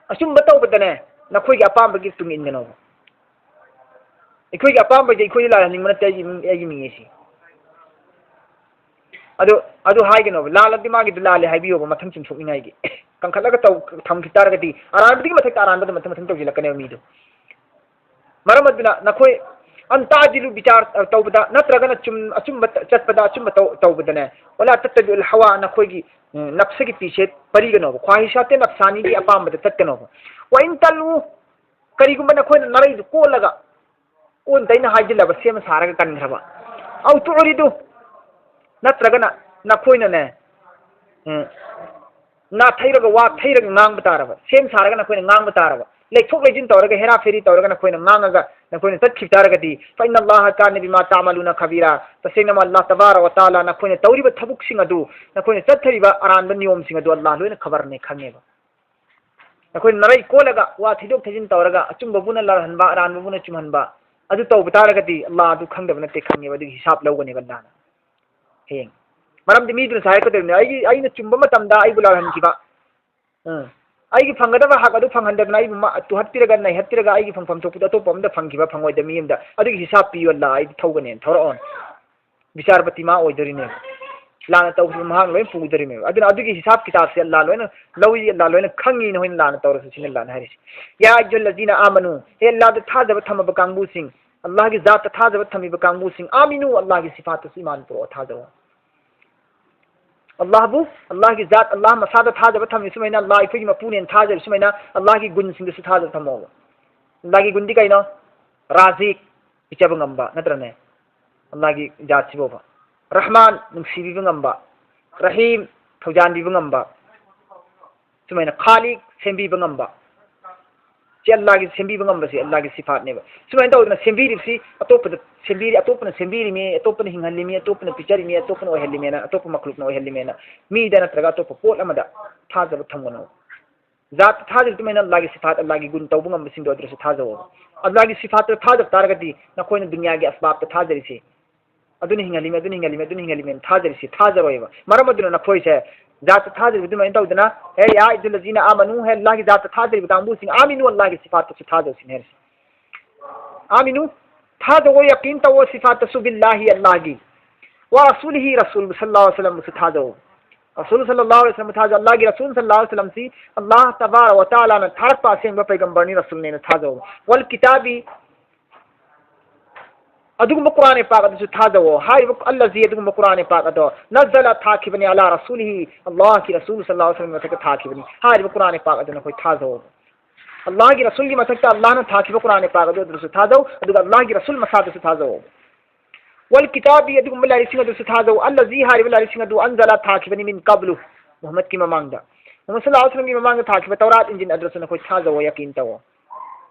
ꯑꯆꯨꯝꯕ ꯇꯧꯕꯗꯅꯦ, ꯅꯈꯣꯏꯒꯤ ꯑꯄꯥꯝꯕꯒꯤ ꯇꯨꯡ ꯏꯟꯒꯅꯣꯕ꯫ ꯑꯩꯈꯣꯏꯒꯤ ꯑꯄꯥꯝꯕꯗꯤ ꯑꯩꯈꯣꯏꯗꯤ ꯂꯥꯜꯍꯟꯅꯤꯡꯕ ꯅꯠꯇꯦ ꯑꯩꯒꯤ ꯏꯃꯨꯡ-, ꯑꯩꯒꯤ ꯃꯤ ꯑꯁꯤ꯫ ꯑꯗꯨ, ꯑꯗꯨ ꯍꯥꯏꯒꯅꯣꯕ꯫ ꯂꯥꯜꯂꯗꯤ ꯃꯥꯒꯤꯗꯨ ꯂꯥꯜꯂꯦ ꯍꯥꯏꯕꯤꯌꯣꯕ, ꯃꯊꯪ ꯆꯨꯝꯊꯣꯛꯅꯤꯡꯉꯥꯏꯒꯤ꯫ ꯀꯟꯈꯠꯂꯒ ꯇꯧ-, ꯊꯝꯈꯤ ꯇꯥꯔꯒꯗꯤ, ꯑꯔꯥꯟꯕꯗꯨꯒꯤ ꯃꯊꯛꯇ ꯑꯔꯥꯟꯕꯗ ꯃꯊꯪ ꯃꯊꯪ ꯇꯧꯁꯤꯜꯂꯛꯀꯅꯦꯕ ꯃꯤꯗꯣ꯫ ꯃꯔꯝ ꯑꯗꯨꯅ ꯅꯈꯣꯏ "ꯑꯟ ꯇꯥꯗꯤꯂꯨ", ꯕꯤꯆꯥꯔ ꯇꯧꯕꯗ ꯅꯠꯇ꯭ꯔꯒꯅ ꯆꯨꯝ-, ꯑꯆꯨꯝꯕ ꯆꯠꯄꯗ, ꯑꯆꯨꯝꯕ ꯇꯧ-, ꯇꯧꯕꯗꯅꯦ, "ꯋꯂꯥ ꯇꯠꯇꯕꯤꯎꯜ ꯍꯋꯥ", ꯅꯈꯣꯏꯒꯤ, ꯎꯝ, ꯅꯞꯁꯒꯤ ꯄꯤꯁꯦ ꯄꯔꯤꯒꯅꯣꯕ, ꯈ꯭ꯋꯥꯍꯤꯁꯥꯇꯦ ꯅꯞꯁꯥꯅꯤꯒꯤ ꯑꯄꯥꯝꯕꯗ ꯆꯠꯀꯅꯣꯕ꯫ "ꯋ ꯏꯟ ꯇꯜꯂꯨ", ꯀꯔꯤꯒꯨꯝꯕ ꯅꯈꯣꯏꯅ ꯅꯔꯩꯗꯨ ꯀꯣꯜꯂꯒ, ꯑꯣꯟ ꯇꯩꯅ ꯍꯥꯏꯖꯤꯜꯂꯕ, ꯁꯦꯝ ꯁꯥꯔꯒ ꯀꯟꯈ꯭ꯔꯕ, "ꯑꯧ ꯇꯨꯔꯤꯗꯨ", ꯅꯠꯇ꯭ꯔꯒꯅ ꯅꯈꯣꯏꯅꯅꯦ, ꯎꯝ, ꯅꯥꯊꯩꯔꯒ, ꯋꯥ ꯊꯩꯔꯒ ꯉꯥꯡꯕ ꯇꯥꯔꯕ, ꯁꯦꯝ ꯁꯥꯔꯒ ꯅꯈꯣꯏꯅ ꯉꯥꯡꯕ ꯇꯥꯔꯕ, ꯂꯩꯊꯣꯛ ꯂꯩꯁꯤꯟ ꯇꯧꯔꯒ, ꯍꯦꯔꯥ ꯐꯦꯔꯤ ꯇꯧꯔꯒ ꯅꯈꯣꯏꯅ ꯉꯥꯡꯉꯒ ꯅꯈꯣꯏꯅ ꯆꯠꯈꯤꯕ ꯇꯥꯔꯒꯗꯤ, "ꯐ ꯏꯟꯅ ꯑꯜꯂꯥꯍ ꯀꯥꯅ ꯕꯤꯃꯥ ꯇꯥꯃꯂꯨꯅ ꯈꯕꯤꯔꯥ", ꯇꯁꯦꯡꯅꯃꯛ ꯑꯜꯂꯥꯍ ꯇꯕꯥꯔꯛ ꯋ ꯇꯥꯂꯥ ꯅꯈꯣꯏꯅ ꯇꯧꯔꯤꯕ ꯊꯕꯛꯁꯤꯡ ꯑꯗꯨ, ꯅꯈꯣꯏꯅ ꯆꯠꯊꯔꯤꯕ ꯑꯔꯥꯟꯕ ꯅꯤꯌꯣꯝꯁꯤꯡ ꯑꯗꯨ ꯑꯜꯂꯥꯍ ꯂꯣꯏꯅ ꯈꯕꯔꯅꯦ, ꯈꯪꯉꯦꯕ꯫ ꯅꯈꯣꯏꯅ ꯅꯔꯩ ꯀꯣꯜꯂꯒ ꯋꯥ ꯊꯩꯗꯣꯛ ꯊꯩꯖꯤꯟ ꯇꯧꯔꯒ ꯑꯆꯨꯝꯕꯕꯨꯅ ꯂꯥꯜꯍꯟꯕ, ꯑꯔꯥꯟꯕꯕꯨꯅ ꯆꯨꯝꯍꯟꯕ, ꯑꯗꯨ ꯇꯧꯕ ꯇꯥꯔꯒꯗꯤ ꯑꯜꯂꯥꯍ ꯑꯗꯨ ꯈꯪꯗꯕ ꯅꯠꯇꯦ, ꯈꯪꯉꯦꯕ, ꯑꯗꯨꯒꯤ ꯍꯤꯁꯥꯕ ꯂꯧꯒꯅꯦꯕ ꯑꯜꯂꯥꯍꯅ ꯍꯌꯦꯡ꯫ ꯃꯔꯝꯗꯤ ꯃꯤꯗꯨꯅ ꯉꯁꯥꯏ ꯍꯥꯏꯔꯛꯀꯗꯧꯔꯤꯕꯅꯤ, "ꯑꯩꯒꯤ, ꯑꯩꯅ ꯆꯨꯝꯕ ꯃꯇꯝꯗ ꯑꯩꯕꯨ ꯂꯥꯜꯍꯟꯈꯤꯕ, ꯎꯝ, ꯑꯩꯒꯤ ꯐꯪꯒꯗꯕ ꯍꯛ ꯑꯗꯨ ꯐꯪꯍꯟꯗꯗꯅ ꯑꯩꯕꯨ ꯃꯥ-, ꯇꯨꯍꯠꯄꯤꯔꯒ, ꯅꯩꯍꯠꯄꯤꯔꯒ ꯑꯩꯒꯤ ꯐꯪꯐꯝ ꯊꯣꯛꯄꯗ ꯑꯇꯣꯞꯄ ꯑꯝꯗ ꯐꯪꯈꯤꯕ ꯐꯪꯉꯣꯏꯗꯕ ꯃꯤ ꯑꯝꯗ, ꯑꯗꯨꯒꯤ ꯍꯤꯁꯥꯕ ꯄꯤꯌꯨ ꯑꯜꯂꯥꯍ, ꯑꯩꯗꯤ ꯊꯧꯒꯅꯦꯅ ꯊꯧꯔꯛꯑꯣꯅ"꯫ ꯕꯤꯆꯥꯔꯄꯇꯤ ꯃꯥ ꯑꯣꯏꯗꯣꯔꯤꯅꯦꯕ꯫ ꯂꯥꯟꯅ ꯇꯧꯈꯤꯕ ꯃꯍꯥꯛ ꯂꯣꯏ ꯄꯨꯗꯣꯔꯤꯅꯦꯕ꯫ ꯑꯗꯨꯅ ꯑꯗꯨꯒꯤ ꯍꯤꯁꯥꯕ ꯀꯤꯇꯥꯕꯁꯦ ꯑꯜꯂꯥꯍ ꯂꯣꯏꯅ ꯂꯧꯏ, ꯑꯜꯂꯥꯍ ꯂꯣꯏꯅ ꯈꯪꯉꯤ, ꯅꯈꯣꯏꯅ ꯂꯥꯟꯅ ꯇꯧꯔꯁꯨ ꯁꯤꯅ ꯑꯜꯂꯥꯍꯅ ꯍꯥꯏꯔꯤꯁꯦ꯫ "ꯌꯥ ꯑꯌꯨꯍꯜꯂꯖꯤꯅ ꯑꯥꯃꯅꯨ", ꯍꯦ ꯑꯜꯂꯥꯍꯗ ꯊꯥꯖꯕ ꯊꯝꯃꯕ ꯀꯥꯡꯕꯨꯁꯤꯡ, ꯑꯜꯂꯥꯍꯒꯤ ꯖꯥꯠꯇ ꯊꯥꯖꯕ ꯊꯝꯃꯤꯕ ꯀꯥꯡꯕꯨꯁꯤꯡ, "ꯑꯥꯃꯤꯅꯨ", ꯑꯜꯂꯥꯍꯒꯤ ꯁꯤꯐꯥꯠꯇꯁꯨ ꯏꯃꯥꯟ ꯄꯨꯔꯛꯑꯣ, ꯊꯥꯖꯔꯣ꯫ ꯑꯜꯂꯥꯍꯕꯨ, ꯑꯜꯂꯥꯍꯒꯤ ꯖꯥꯠ, ꯑꯜꯂꯥꯍ ꯃꯁꯥꯗ ꯊꯥꯖꯕ ꯊꯝꯃꯤ ꯁꯨꯃꯥꯏꯅ, ꯑꯜꯂꯥꯍ ꯑꯩꯈꯣꯏꯒꯤ ꯃꯄꯨꯅꯦꯅ ꯊꯥꯖꯔꯤ ꯁꯨꯃꯥꯏꯅ, ꯑꯜꯂꯥꯍꯒꯤ ꯒꯨꯟꯁꯤꯡꯗꯁꯨ ꯊꯥꯖꯕ ꯊꯝꯃꯣꯕ꯫ ꯑꯜꯂꯥꯍꯒꯤ ꯒꯨꯟꯗꯤ ꯀꯩꯅꯣ? ꯔꯥꯖꯤꯛ, ꯄꯤꯖꯕ ꯉꯝꯕ, ꯅꯠꯇ꯭ꯔꯅꯦ? ꯑꯜꯂꯥꯍꯒꯤ ꯖꯥꯠꯁꯤꯕꯣꯕ꯫ ꯔꯍꯃꯥꯟ, ꯅꯨꯡꯁꯤꯕꯤꯕ ꯉꯝꯕ꯫ ꯔꯍꯤꯝ, ꯊꯧꯖꯥꯟꯕꯤꯕ ꯉꯝꯕ꯫ ꯁꯨꯃꯥꯏꯅ ꯈꯥꯂꯤꯛ, ꯁꯦꯝꯕꯤꯕ ꯉꯝꯕ꯫ ꯁꯤ ꯑꯜꯂꯥꯒꯤ ꯁꯦꯝꯕꯤꯕ ꯉꯝꯕꯁꯤ ꯑꯜꯂꯥꯒꯤ ꯁꯤꯐꯥꯠꯅꯦꯕ꯫ ꯁꯨꯃꯥꯏꯅ ꯇꯧꯗꯅ ꯁꯦꯝꯕꯤꯔꯤꯕꯁꯤ ꯑꯇꯣꯞꯄꯗ ꯁꯦꯝꯕꯤꯔꯤ, ꯑꯇꯣꯞꯄꯅ ꯁꯦꯝꯕꯤꯔꯤꯃꯤ, ꯑꯇꯣꯞꯄꯅ ꯍꯤꯡꯍꯜꯂꯤꯃꯤ, ꯑꯇꯣꯞꯄꯅ ꯄꯤꯖꯔꯤꯃꯤ, ꯑꯇꯣꯞꯄꯅ ꯑꯣꯏꯍꯜꯂꯤꯃꯦꯅ, ꯑꯇꯣꯞꯄ ꯃꯈꯂꯨꯛꯅ ꯑꯣꯏꯍꯜꯂꯤꯃꯦꯅ ꯃꯤꯗ ꯅꯠꯇ꯭ꯔꯒ ꯑꯇꯣꯞꯄ ꯄꯣꯠ ꯑꯃꯗ ꯊꯥꯖꯕ ꯊꯝꯒꯅꯨ꯫ ꯖꯥꯠꯇ ꯊꯥꯖꯔꯤꯕ ꯑꯗꯨꯃꯥꯏꯅ ꯑꯜꯂꯥꯒꯤ ꯁꯤꯐꯥꯠ, ꯑꯜꯂꯥꯒꯤ ꯒꯨꯟ ꯇꯧꯕ ꯉꯝꯕꯁꯤꯡꯗꯣ ꯑꯗꯨꯗꯁꯨ ꯊꯥꯖꯧ꯫ ꯑꯜꯂꯥꯒꯤ ꯁꯤꯐꯥꯠꯇ ꯊꯥꯖꯕ ꯇꯥꯔꯒꯗꯤ ꯅꯈꯣꯏꯅ ꯗꯨꯅꯤꯌꯥꯒꯤ ꯑꯁꯕꯥꯕꯇ ꯊꯥꯖꯔꯤꯁꯤ, ꯑꯗꯨꯅ ꯍꯤꯡꯍꯜꯂꯤꯃꯦ, ꯑꯗꯨꯅ ꯍꯤꯡꯍꯜꯂꯤꯃꯦ, ꯑꯗꯨꯅ ꯍꯤꯡꯍꯜꯂꯤꯃꯦꯅ ꯊꯥꯖꯔꯤꯁꯤ ꯊꯥꯖꯔꯣꯏꯕ꯫ ꯃꯔꯝ ꯑꯗꯨꯅ ꯅꯈꯣꯏꯁꯦ ꯖꯥꯠꯇ ꯊꯥꯖꯔꯤꯕ ꯑꯗꯨꯃꯥꯏꯅ ꯇꯧꯗꯅ, "ꯍꯦ ꯌꯥ ꯑꯩꯍꯥ ꯂꯖꯤꯅ ꯑꯥꯃꯅꯨ, ꯍꯦ ꯑꯜꯂꯥꯒꯤ ꯖꯥꯠꯇ ꯊꯥꯖꯔꯤꯕ ꯀꯥꯡꯕꯨꯁꯤꯡ, ꯑꯥꯃꯤꯅꯨ, ꯑꯜꯂꯥꯒꯤ ꯁꯤꯐꯥꯠꯇꯁꯨ ꯊꯥꯖꯧ" ꯁꯤꯅꯤ ꯍꯥꯏꯔꯤꯁꯦ꯫ ꯑꯥꯃꯤꯅꯨ, ꯊꯥꯖꯧꯑꯣ, ꯌꯀꯤꯟ ꯇꯧꯑꯣ, ꯁꯤꯐꯥꯠꯇꯁꯨ, ꯕꯤꯜꯂꯥꯍꯤ, ꯑꯜꯂꯥꯍꯒꯤ, ꯋꯥ ꯔꯁꯨꯂꯤꯍꯤ, ꯔꯁꯨꯜ ꯁꯜꯂꯜꯂꯥꯍꯨ ꯑꯂꯩꯍꯤ ꯋꯁꯜꯂꯝꯕꯨꯁꯨ ꯊꯥꯖꯧ꯫ ꯔꯁꯨꯜ ꯁꯜꯂꯜꯂꯥꯍꯨ ꯑꯂꯩꯍꯤ ꯋꯁꯜꯂꯝ ꯊꯥꯖꯧ꯫ ꯑꯜꯂꯥꯍꯒꯤ ꯔꯁꯨꯜ ꯁꯜꯂꯜꯂꯥꯍꯨ ꯑꯂꯩꯍꯤ ꯋꯁꯜꯂꯝꯁꯤ ꯑꯜꯂꯥꯍ ꯇꯕꯥꯔꯛ ꯋ ꯇꯥꯂꯥꯅ ꯊꯥꯔꯛꯄ ꯑꯁꯦꯡꯕ ꯄꯩꯒꯝꯕꯔꯅꯤ, ꯔꯁꯨꯜꯅꯦꯅ ꯊꯥꯖꯧ꯫ ꯋꯜ ꯀꯤꯇꯥꯕꯤ, ꯑꯗꯨꯒꯨꯝꯕ ꯀꯨꯔꯥꯟ ꯄꯥꯛ ꯑꯗꯨꯁꯨ ꯊꯥꯖꯧꯑꯣ꯫ ꯍꯥꯏꯔꯤꯕ ꯑꯜꯂꯖꯤ, ꯑꯗꯨꯒꯨꯝꯕ ꯀꯨꯔꯥꯟ ꯄꯥꯛ ꯑꯗꯣ, ꯅꯖꯂ, ꯊꯥꯈꯤꯕꯅꯤ, ꯑꯂꯥ ꯔꯁꯨꯂꯤꯍꯤ, ꯑꯜꯂꯥꯍꯒꯤ ꯔꯁꯨꯜ ꯁꯜꯂꯜꯂꯥꯍꯨ ꯑꯂꯩꯍꯤ ꯋꯁꯜꯂꯝꯒꯤ ꯃꯊꯛꯇ ꯊꯥꯈꯤꯕꯅꯤ꯫ ꯍꯥꯏꯔꯤꯕ ꯀꯨꯔꯥꯟ ꯄꯥꯛ ꯑꯗꯨ ꯅꯈꯣꯏ ꯊꯥꯖꯧꯑꯣ꯫ ꯑꯜꯂꯥꯍꯒꯤ ꯔꯁꯨꯜꯒꯤ ꯃꯊꯛꯇ ꯑꯜꯂꯥꯍꯅ ꯊꯥꯈꯤꯕ ꯀꯨꯔꯥꯟ ꯄꯥꯛ ꯑꯗꯨ ꯑꯗꯨꯁꯨ ꯊꯥꯖꯧ, ꯑꯗꯨꯒ ꯑꯜꯂꯥꯍꯒꯤ ꯔꯁꯨꯜ ꯃꯁꯥꯗꯁꯨ ꯊꯥꯖꯧ꯫ ꯋꯜ ꯀꯤꯇꯥꯕꯤ, ꯑꯗꯨꯒꯨꯝꯕ ꯂꯥꯏꯔꯤꯛꯁꯤꯡ ꯑꯗꯨꯁꯨ ꯊꯥꯖꯧ꯫ ꯑꯜꯂꯖꯤ, ꯍꯥꯏꯔꯤꯕ ꯂꯥꯏꯔꯤꯛꯁꯤꯡ ꯑꯗꯨ, ꯑꯟꯖꯂ, ꯊꯥꯈꯤꯕꯅꯤ, ꯃꯤꯟ ꯀꯕ꯭ꯂꯨ, ꯃꯨꯍꯝꯃꯗꯀꯤ ꯃꯃꯥꯡꯗ, ꯃꯨꯍꯝꯃꯗ ꯁꯜꯂꯜꯂꯥꯍꯨ ꯑꯂꯩꯍꯤ ꯋꯁꯜꯂꯝꯒꯤ ꯃꯃꯥꯡꯗ ꯊꯥꯈꯤꯕ ꯇꯧꯔꯥꯠ, ꯏꯟꯖꯤꯜ ꯑꯗꯨꯗꯁꯨ ꯅꯈꯣꯏ ꯊꯥꯖꯧꯑꯣ, ꯌꯀꯤꯟ ꯇꯧꯑꯣ꯫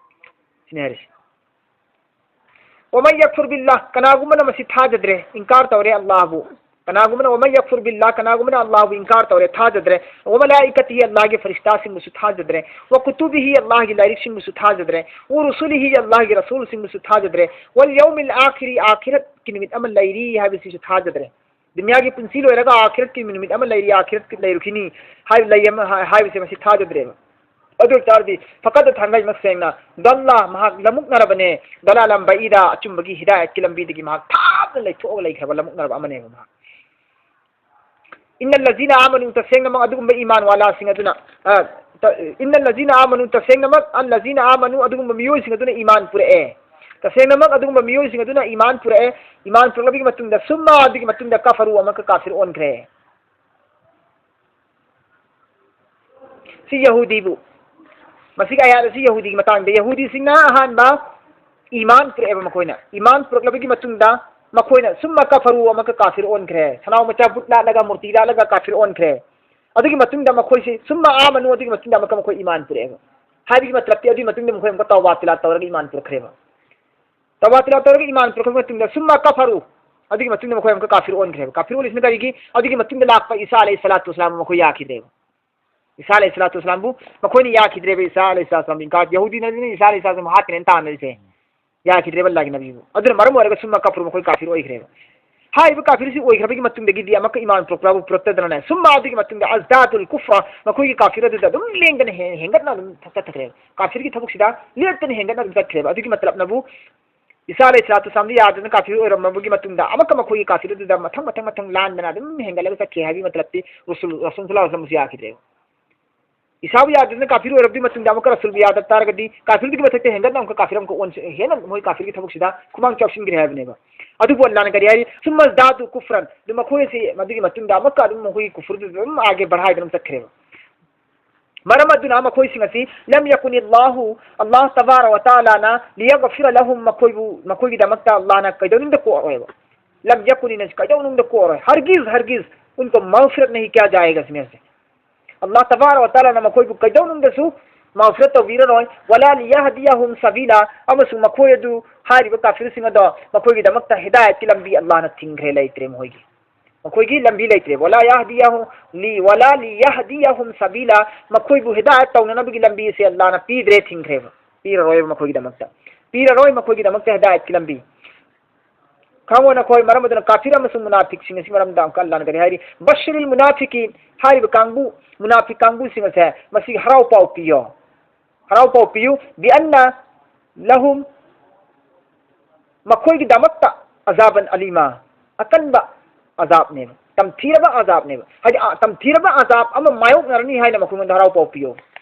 ꯁꯤꯅꯤ ꯍꯥꯏꯔꯤꯁꯤ꯫ ꯋꯃꯟ ꯌꯛꯐꯨꯔ ꯕꯤꯜꯂꯥꯍ, ꯀꯅꯥꯒꯨꯝꯕꯅ ꯃꯁꯤ ꯊꯥꯖꯗ꯭ꯔꯦ, ꯏꯟꯀꯥꯔ ꯇꯧꯔꯦ ꯑꯜꯂꯥꯍꯕꯨ, ꯀꯅꯥꯒꯨꯝꯕꯅ, ꯋꯃꯟ ꯌꯛꯐꯨꯔ ꯕꯤꯜꯂꯥꯍ, ꯀꯅꯥꯒꯨꯝꯕꯅ ꯑꯜꯂꯥꯍꯕꯨ ꯏꯟꯀꯥꯔ ꯇꯧꯔꯦ, ꯊꯥꯖꯗ꯭ꯔꯦ, ꯋꯃꯂꯥꯏꯀꯇꯤꯍꯤ, ꯑꯜꯂꯥꯍꯒꯤ ꯐꯔꯤꯁꯇꯥꯁꯤꯡꯕꯨꯁꯨ ꯊꯥꯖꯗ꯭ꯔꯦ, ꯋꯀꯨꯇꯨꯕꯤꯍꯤ, ꯑꯜꯂꯥꯍꯒꯤ ꯂꯥꯏꯔꯤꯛꯁꯤꯡꯕꯨꯁꯨ ꯊꯥꯖꯗ꯭ꯔꯦ, ꯋꯔꯨꯁꯨꯂꯤꯍꯤ, ꯑꯜꯂꯥꯍꯒꯤ ꯔꯁꯨꯜꯁꯤꯡꯕꯨꯁꯨ ꯊꯥꯖꯗ꯭ꯔꯦ, ꯋꯜ ꯌꯧꯃꯤꯜ ꯑꯥꯈꯤꯔꯤ, ꯑꯥꯈꯤꯔꯠꯀꯤ ꯅꯨꯃꯤꯠ ꯑꯃ ꯂꯩꯔꯤ ꯍꯥꯏꯕꯁꯤꯁꯨ ꯊꯥꯖꯗ꯭ꯔꯦ꯫ ꯗꯨꯅꯤꯌꯥꯒꯤ ꯄꯨꯟꯁꯤ ꯂꯣꯏꯔꯒ ꯑꯥꯈꯤꯔꯠꯀꯤ ꯅꯨꯃꯤꯠ ꯑꯃ ꯂꯩꯔꯤ, ꯑꯥꯈꯤꯔꯠꯀꯤ ꯂꯩꯔꯨꯈꯤꯅꯤ ꯍꯥꯏꯕ ꯂꯩ ꯑꯃ ꯍꯥꯏ-, ꯍꯥꯏꯕꯁꯦ ꯃꯁꯤ ꯊꯥꯖꯗ꯭ꯔꯦꯕ꯫ ꯑꯗꯨ ꯑꯣꯏ ꯇꯥꯔꯗꯤ ꯐꯀꯠ, ꯊꯥꯡꯒꯩ ꯃꯁꯦꯡꯅ, ꯗꯜꯂ, ꯃꯍꯥꯛ ꯂꯃꯨꯛꯅꯔꯕꯅꯦ, ꯗꯂꯥꯂꯝ ꯕꯏꯗ, ꯑꯆꯨꯝꯕꯒꯤ ꯍꯤꯗꯥꯌꯠꯀꯤ ꯂꯝꯕꯤꯗꯒꯤ ꯃꯍꯥꯛ ꯊꯥꯞꯅ ꯂꯩꯊꯣꯛꯑꯒ ꯂꯩꯈ꯭ꯔꯕ ꯂꯃꯨꯛꯅꯔꯕ ꯑꯃꯅꯦꯕ ꯃꯍꯥꯛ꯫ ꯏꯟꯅꯜ ꯂꯖꯤꯅ ꯑꯥꯃꯅꯨ, ꯇꯁꯦꯡꯅꯃꯛ ꯑꯗꯨꯒꯨꯝꯕ ꯏꯃꯥꯟ ꯋꯥꯂꯥꯁꯤꯡ ꯑꯗꯨꯅ, ꯑ, ꯇ-, ꯏꯟꯅꯜ ꯂꯖꯤꯅ ꯑꯥꯃꯅꯨ, ꯇꯁꯦꯡꯅꯃꯛ, ꯑꯜ ꯂꯖꯤꯅ ꯑꯥꯃꯅꯨ, ꯑꯗꯨꯒꯨꯝꯕ ꯃꯤꯑꯣꯏꯁꯤꯡ ꯑꯗꯨꯅ ꯏꯃꯥꯟ ꯄꯨꯔꯛꯑꯦ꯫ ꯇꯁꯦꯡꯅꯃꯛ ꯑꯗꯨꯒꯨꯝꯕ ꯃꯤꯑꯣꯏꯁꯤꯡ ꯑꯗꯨꯅ ꯏꯃꯥꯟ ꯄꯨꯔꯛꯑꯦ꯫ ꯏꯃꯥꯟ ꯄꯨꯔꯛꯂꯕꯒꯤ ꯃꯇꯨꯡꯗ, ꯁꯨꯝꯃ, ꯑꯗꯨꯒꯤ ꯃꯇꯨꯡꯗ, ꯀꯐꯔꯨ, ꯑꯃꯨꯛꯀ ꯀꯥꯐꯤꯔ ꯑꯣꯟꯈ꯭ꯔꯦ꯫ ꯁꯤ ꯌꯍꯨꯗꯤꯕꯨ, ꯃꯁꯤꯒꯤ ꯑꯌꯥꯠ ꯑꯁꯤ ꯌꯍꯨꯗꯤꯒꯤ ꯃꯇꯥꯡꯗ, ꯌꯍꯨꯗꯤꯁꯤꯡꯅ ꯑꯍꯥꯟꯕ ꯏꯃꯥꯟ ꯄꯨꯔꯛꯑꯦꯕ ꯃꯈꯣꯏꯅ꯫ ꯏꯃꯥꯟ ꯄꯨꯔꯛꯂꯕꯒꯤ ꯃꯇꯨꯡꯗ ꯃꯈꯣꯏꯅ ꯁꯨꯝꯃ ꯀꯐꯔꯨ, ꯑꯃꯨꯛꯀ ꯀꯥꯐꯤꯔ ꯑꯣꯟꯈ꯭ꯔꯦ꯫ ꯁꯅꯥꯎ ꯃꯆꯥ ꯕꯨꯠ ꯂꯥꯠꯂꯒ, ꯃꯨꯔꯇꯤ ꯂꯥꯠꯂꯒ ꯀꯥꯐꯤꯔ ꯑꯣꯟꯈ꯭ꯔꯦ꯫ ꯑꯗꯨꯒꯤ ꯃꯇꯨꯡꯗ ꯃꯈꯣꯏꯁꯤ ꯁꯨꯝꯃ ꯑꯥꯃꯅꯨ, ꯑꯗꯨꯒꯤ ꯃꯇꯨꯡꯗ ꯑꯃꯨꯛꯀ ꯃꯈꯣꯏ ꯏꯃꯥꯟ ꯄꯨꯔꯛꯑꯦꯕ꯫ ꯍꯥꯏꯕꯒꯤ ꯃꯇꯂꯕꯇꯤ ꯑꯗꯨꯒꯤ ꯃꯇꯨꯡꯗ ꯃꯈꯣꯏ ꯑꯃꯨꯛꯀ ꯇꯧꯕꯥ ꯇꯤꯂꯥ ꯇꯧꯔꯒ ꯏꯃꯥꯟ ꯄꯨꯔꯛꯈ꯭ꯔꯦꯕ꯫ ꯇꯧꯕꯥ ꯇꯤꯂꯥ ꯇꯧꯔꯒ ꯏꯃꯥꯟ ꯄꯨꯔꯛꯈ꯭ꯔꯕ ꯃꯇꯨꯡꯗ ꯁꯨꯝꯃ ꯀꯐꯔꯨ, ꯑꯗꯨꯒꯤ ꯃꯇꯨꯡꯗ ꯃꯈꯣꯏ ꯑꯃꯨꯛꯀ ꯀꯥꯐꯤꯔ ꯑꯣꯟꯈ꯭ꯔꯦꯕ꯫ ꯀꯥꯐꯤꯔ ꯑꯣꯜꯂꯤꯁꯤꯅ ꯀꯔꯤꯒꯤ? ꯑꯗꯨꯒꯤ ꯃꯇꯨꯡꯗ ꯂꯥꯛꯄ ꯏꯁꯥ ꯑꯂꯩꯍꯤ ꯁꯂꯥꯇꯨ ꯋꯁꯂꯥꯝꯕꯨ ꯃꯈꯣꯏ ꯌꯥꯈꯤꯗ꯭ꯔꯦꯕ꯫ ꯏꯁꯥ ꯑꯂꯩꯍꯤ ꯁꯂꯥꯇꯨ ꯋꯁꯂꯥꯝꯕꯨ ꯃꯈꯣꯏꯅ ꯌꯥꯈꯤꯗ꯭ꯔꯦꯕ꯫ ꯏꯁꯥ ꯑꯂꯩꯍꯤ ꯁꯂꯥꯇꯨ ꯋꯁꯂꯥꯝꯕꯨ ꯏꯟꯀꯥꯔ, ꯌꯍꯨꯗꯤꯅ ꯏꯁꯥ ꯑꯂꯩꯍꯤ ꯁꯂꯥꯇꯨ ꯋꯁꯂꯥꯝ ꯍꯥꯠꯀꯅꯦꯅ ꯇꯥꯟꯅꯔꯤꯁꯦ꯫ ꯌꯥꯈꯤꯗ꯭ꯔꯦꯕ ꯑꯜꯂꯥꯍꯒꯤ ꯅꯕꯤꯕꯨ꯫ ꯑꯗꯨꯅ ꯃꯔꯝ ꯑꯣꯏꯔꯒ ꯁꯨꯝꯃ ꯀꯐꯔꯨ, ꯃꯈꯣꯏ ꯀꯥꯐꯤꯔ ꯑꯣꯏꯈ꯭ꯔꯦꯕ꯫ ꯍꯥꯏꯔꯤꯕ ꯀꯥꯐꯤꯔꯁꯤ ꯑꯣꯏꯈ꯭ꯔꯕꯒꯤ ꯃꯇꯨꯡꯗꯒꯤꯗꯤ ꯑꯃꯨꯛꯀ ꯏꯃꯥꯟ ꯄꯨꯔꯛꯄ꯭ꯔꯥꯕꯨ ꯄꯨꯔꯛꯇꯗꯅꯅꯦ, ꯁꯨꯝꯃ ꯑꯗꯨꯒꯤ ꯃꯇꯨꯡꯗ ꯑꯖꯗꯥꯗꯨꯜ ꯀꯨꯐ꯭ꯔ, ꯃꯈꯣꯏꯒꯤ ꯀꯥꯐꯤꯔ ꯑꯗꯨꯗ ꯑꯗꯨꯝ ꯂꯦꯡꯗꯅ ꯍꯦ-, ꯍꯦꯟꯒꯠꯅ ꯑꯗꯨꯝ ꯆꯠꯈ꯭ꯔꯦꯕ꯫ ꯀꯥꯐꯤꯔꯒꯤ ꯊꯕꯛꯁꯤꯗ ꯂꯦꯞꯇꯅ ꯍꯦꯟꯒꯠꯅ ꯑꯗꯨꯝ ꯆꯠꯈ꯭ꯔꯦꯕ꯫ ꯑꯗꯨꯒꯤ ꯃꯇꯂꯕꯅꯕꯨ ꯏꯁꯥ ꯑꯂꯩꯍꯤ ꯁꯂꯥꯇꯨ ꯋꯁꯂꯥꯝꯗꯤ ꯌꯥꯗꯅ ꯀꯥꯐꯤꯔ ꯑꯣꯏꯔꯝꯃꯕꯒꯤ ꯃꯇꯨꯡꯗ ꯑꯃꯨꯛꯀ ꯃꯈꯣꯏꯒꯤ ꯀꯥꯐꯤꯔ ꯑꯗꯨꯗ ꯃꯊꯪ ꯃꯊꯪ ꯃꯊꯪ ꯂꯥꯟꯗꯅ ꯑꯗꯨꯝ ꯍꯦꯟꯒꯠꯂꯒ ꯆꯠꯈ꯭ꯔꯦ ꯍꯥꯏꯕꯒꯤ ꯃꯇꯂꯕꯇꯤ ꯔꯁꯨꯜ, ꯔꯁꯨꯜ ꯁꯜꯂꯜꯂꯥꯍꯨ ꯑꯂꯩꯍꯤ ꯋꯁꯜꯂꯝꯁꯨ ꯌꯥꯈꯤꯗ꯭ꯔꯦꯕ꯫ ꯏꯁꯥꯕꯨ ꯌꯥꯗꯗꯨꯅ ꯀꯥꯐꯤꯔ ꯑꯣꯏꯔꯕꯗꯤ ꯃꯇꯨꯡꯗ ꯑꯃꯨꯛꯀ ꯔꯁꯨꯜꯕꯨ ꯌꯥꯗ ꯇꯥꯔꯒꯗꯤ ꯀꯥꯐꯤꯔꯗꯨꯒꯤ ꯃꯊꯛꯇ ꯍꯦꯟꯒꯠꯅ ꯑꯃꯨꯛꯀ ꯀꯥꯐꯤꯔ ꯑꯃꯨꯛꯀ ꯑꯣꯟ-, ꯍꯦꯟꯅ ꯃꯣꯏ ꯀꯥꯐꯤꯔꯒꯤ ꯊꯕꯛꯁꯤꯗ ꯈꯨꯃꯥꯡ ꯆꯥꯎꯁꯤꯟꯈ꯭ꯔꯦ ꯍꯥꯏꯕꯅꯦꯕ꯫ ꯑꯗꯨꯕꯨ ꯑꯜꯂꯥꯍꯅ ꯀꯔꯤ ꯍꯥꯏꯔꯤ? ꯁꯨꯝꯃ ꯖꯗꯥꯗꯨ ꯀꯨꯐ꯭ꯔꯟ꯫ ꯑꯗꯨ ꯃꯈꯣꯏ ꯑꯁꯤ ꯃꯗꯨꯒꯤ ꯃꯇꯨꯡꯗ ꯑꯃꯨꯛꯀ ꯑꯗꯨꯝ ꯃꯈꯣꯏꯒꯤ ꯀꯨꯐꯨꯔꯗꯨ ꯑꯗꯨꯝ ꯑꯥꯒꯦ ꯕꯔꯍꯥꯏꯗꯅ ꯑꯗꯨꯝ ꯆꯠꯈ꯭ꯔꯦꯕ꯫ ꯃꯔꯝ ꯑꯗꯨꯅ ꯃꯈꯣꯏꯁꯤꯡ ꯑꯁꯤ ꯂꯝ ꯌꯀꯨꯅꯤꯜꯂꯥꯍꯨ, ꯑꯜꯂꯥꯍ ꯇꯕꯥꯔ ꯋ ꯇꯥꯂꯥꯅ ꯂꯤꯌꯒꯐꯤꯔ ꯂꯍꯨꯝ, ꯃꯈꯣꯏꯕꯨ, ꯃꯈꯣꯏꯒꯤꯗꯃꯛꯇ ꯑꯜꯂꯥꯍꯅ ꯀꯩꯗꯧꯅꯨꯡꯗ ꯀꯣꯛꯑꯔꯣꯏꯕ꯫ ꯂꯝ ꯌꯀꯨꯅꯤꯅ ꯀꯩꯗꯧꯅꯨꯡꯗ ꯀꯣꯛꯑꯔꯣꯏ꯫ ꯍꯔꯒꯤꯖ, ꯍꯔꯒꯤꯖ ꯎꯟꯀꯣ ꯃꯒꯐꯤꯔꯠ ꯅꯍꯤ ꯀꯤꯌꯥ ꯖꯥꯌꯦꯒ ꯁꯤꯅꯦ ꯍꯧꯖꯤꯛ꯫ ꯑꯜꯂꯥꯍ ꯇꯕꯥꯔ ꯋ ꯇꯥꯂꯥꯅ ꯃꯈꯣꯏꯕꯨ ꯀꯩꯗꯧꯅꯨꯡꯗꯁꯨ ꯃꯒꯐꯤꯔꯠ ꯇꯧꯕꯤꯔꯔꯣꯏ꯫ ꯋꯂꯥ ꯂꯤꯌꯍꯗꯤꯌꯍꯨꯝ ꯁꯕꯤꯂꯥ, ꯑꯃꯁꯨꯡ ꯃꯈꯣꯏ ꯑꯗꯨ, ꯍꯥꯏꯔꯤꯕ ꯀꯥꯐꯤꯔꯁꯤꯡ ꯑꯗꯣ, ꯃꯈꯣꯏꯒꯤꯗꯃꯛꯇ ꯍꯤꯗꯥꯌꯠꯀꯤ ꯂꯝꯕꯤ ꯑꯜꯂꯥꯍꯅ ꯊꯤꯡꯈ꯭ꯔꯦ, ꯂꯩꯇ꯭ꯔꯦ ꯃꯈꯣꯏꯒꯤ꯫ ꯃꯈꯣꯏꯒꯤ ꯂꯝꯕꯤ ꯂꯩꯇ꯭ꯔꯦ꯫ ꯋꯂꯥ ꯌꯍꯗꯤꯌꯍꯨꯝ ꯂꯤ-, ꯋꯂꯥ ꯂꯤꯌꯍꯗꯤꯌꯍꯨꯝ ꯁꯕꯤꯂꯥ, ꯃꯈꯣꯏꯕꯨ ꯍꯤꯗꯥꯌꯠ ꯇꯧꯅꯅꯕꯒꯤ ꯂꯝꯕꯤ ꯑꯁꯤ ꯑꯜꯂꯥꯍꯅ ꯄꯤꯗ꯭ꯔꯦ, ꯊꯤꯡꯈ꯭ꯔꯦꯕ꯫ ꯄꯤꯔꯔꯣꯏꯕ ꯃꯈꯣꯏꯒꯤꯗꯃꯛꯇ꯫ ꯄꯤꯔꯔꯣꯏ ꯃꯈꯣꯏꯒꯤꯗꯃꯛꯇ ꯍꯤꯗꯥꯌꯠꯀꯤ ꯂꯝꯕꯤ꯫ ꯈꯪꯉꯣ ꯅꯈꯣꯏ, ꯃꯔꯝ ꯑꯗꯨꯅ ꯀꯥꯐꯤꯔ ꯑꯃꯁꯨꯡ ꯃꯨꯅꯥꯐꯤꯛꯁꯤꯡ ꯑꯁꯤ ꯃꯔꯝꯗ ꯑꯃꯨꯛꯀ ꯑꯜꯂꯥꯍꯅ ꯀꯔꯤ ꯍꯥꯏꯔꯤ? ꯕꯁꯤꯔꯤꯜ ꯃꯨꯅꯥꯐꯤꯀꯤꯟ, ꯍꯥꯏꯔꯤꯕ ꯀꯥꯡꯕꯨ, ꯃꯨꯅꯥꯐꯤꯛ ꯀꯥꯡꯕꯨꯁꯤꯡ ꯑꯁꯦ ꯃꯁꯤꯒꯤ ꯍꯔꯥꯎ ꯄꯥꯎ ꯄꯤꯌꯣ꯫ ꯍꯔꯥꯎ ꯄꯥꯎ ꯄꯤꯌꯨ꯫ ꯕꯤ ꯑꯟꯅ ꯂꯍꯨꯝ, ꯃꯈꯣꯏꯒꯤꯗꯃꯛꯇ ꯑꯖꯥꯕꯟ ꯑꯂꯤꯃꯥ, ꯑꯀꯟꯕ ꯑꯖꯥꯕꯅꯦꯕ, ꯇꯝꯊꯤꯔꯕ ꯑꯖꯥꯕꯅꯦꯕ꯫ ꯍꯥꯏꯗꯤ, ꯑ, ꯇꯝꯊꯤꯔꯕ ꯑꯖꯥꯕ ꯑꯃ ꯃꯥꯌꯣꯛꯅꯔꯅꯤ ꯍꯥꯏꯅ ꯃꯈꯣꯏꯉꯣꯟꯗ ꯍꯔꯥꯎ ꯄꯥꯎ ꯄꯤꯌꯣ꯫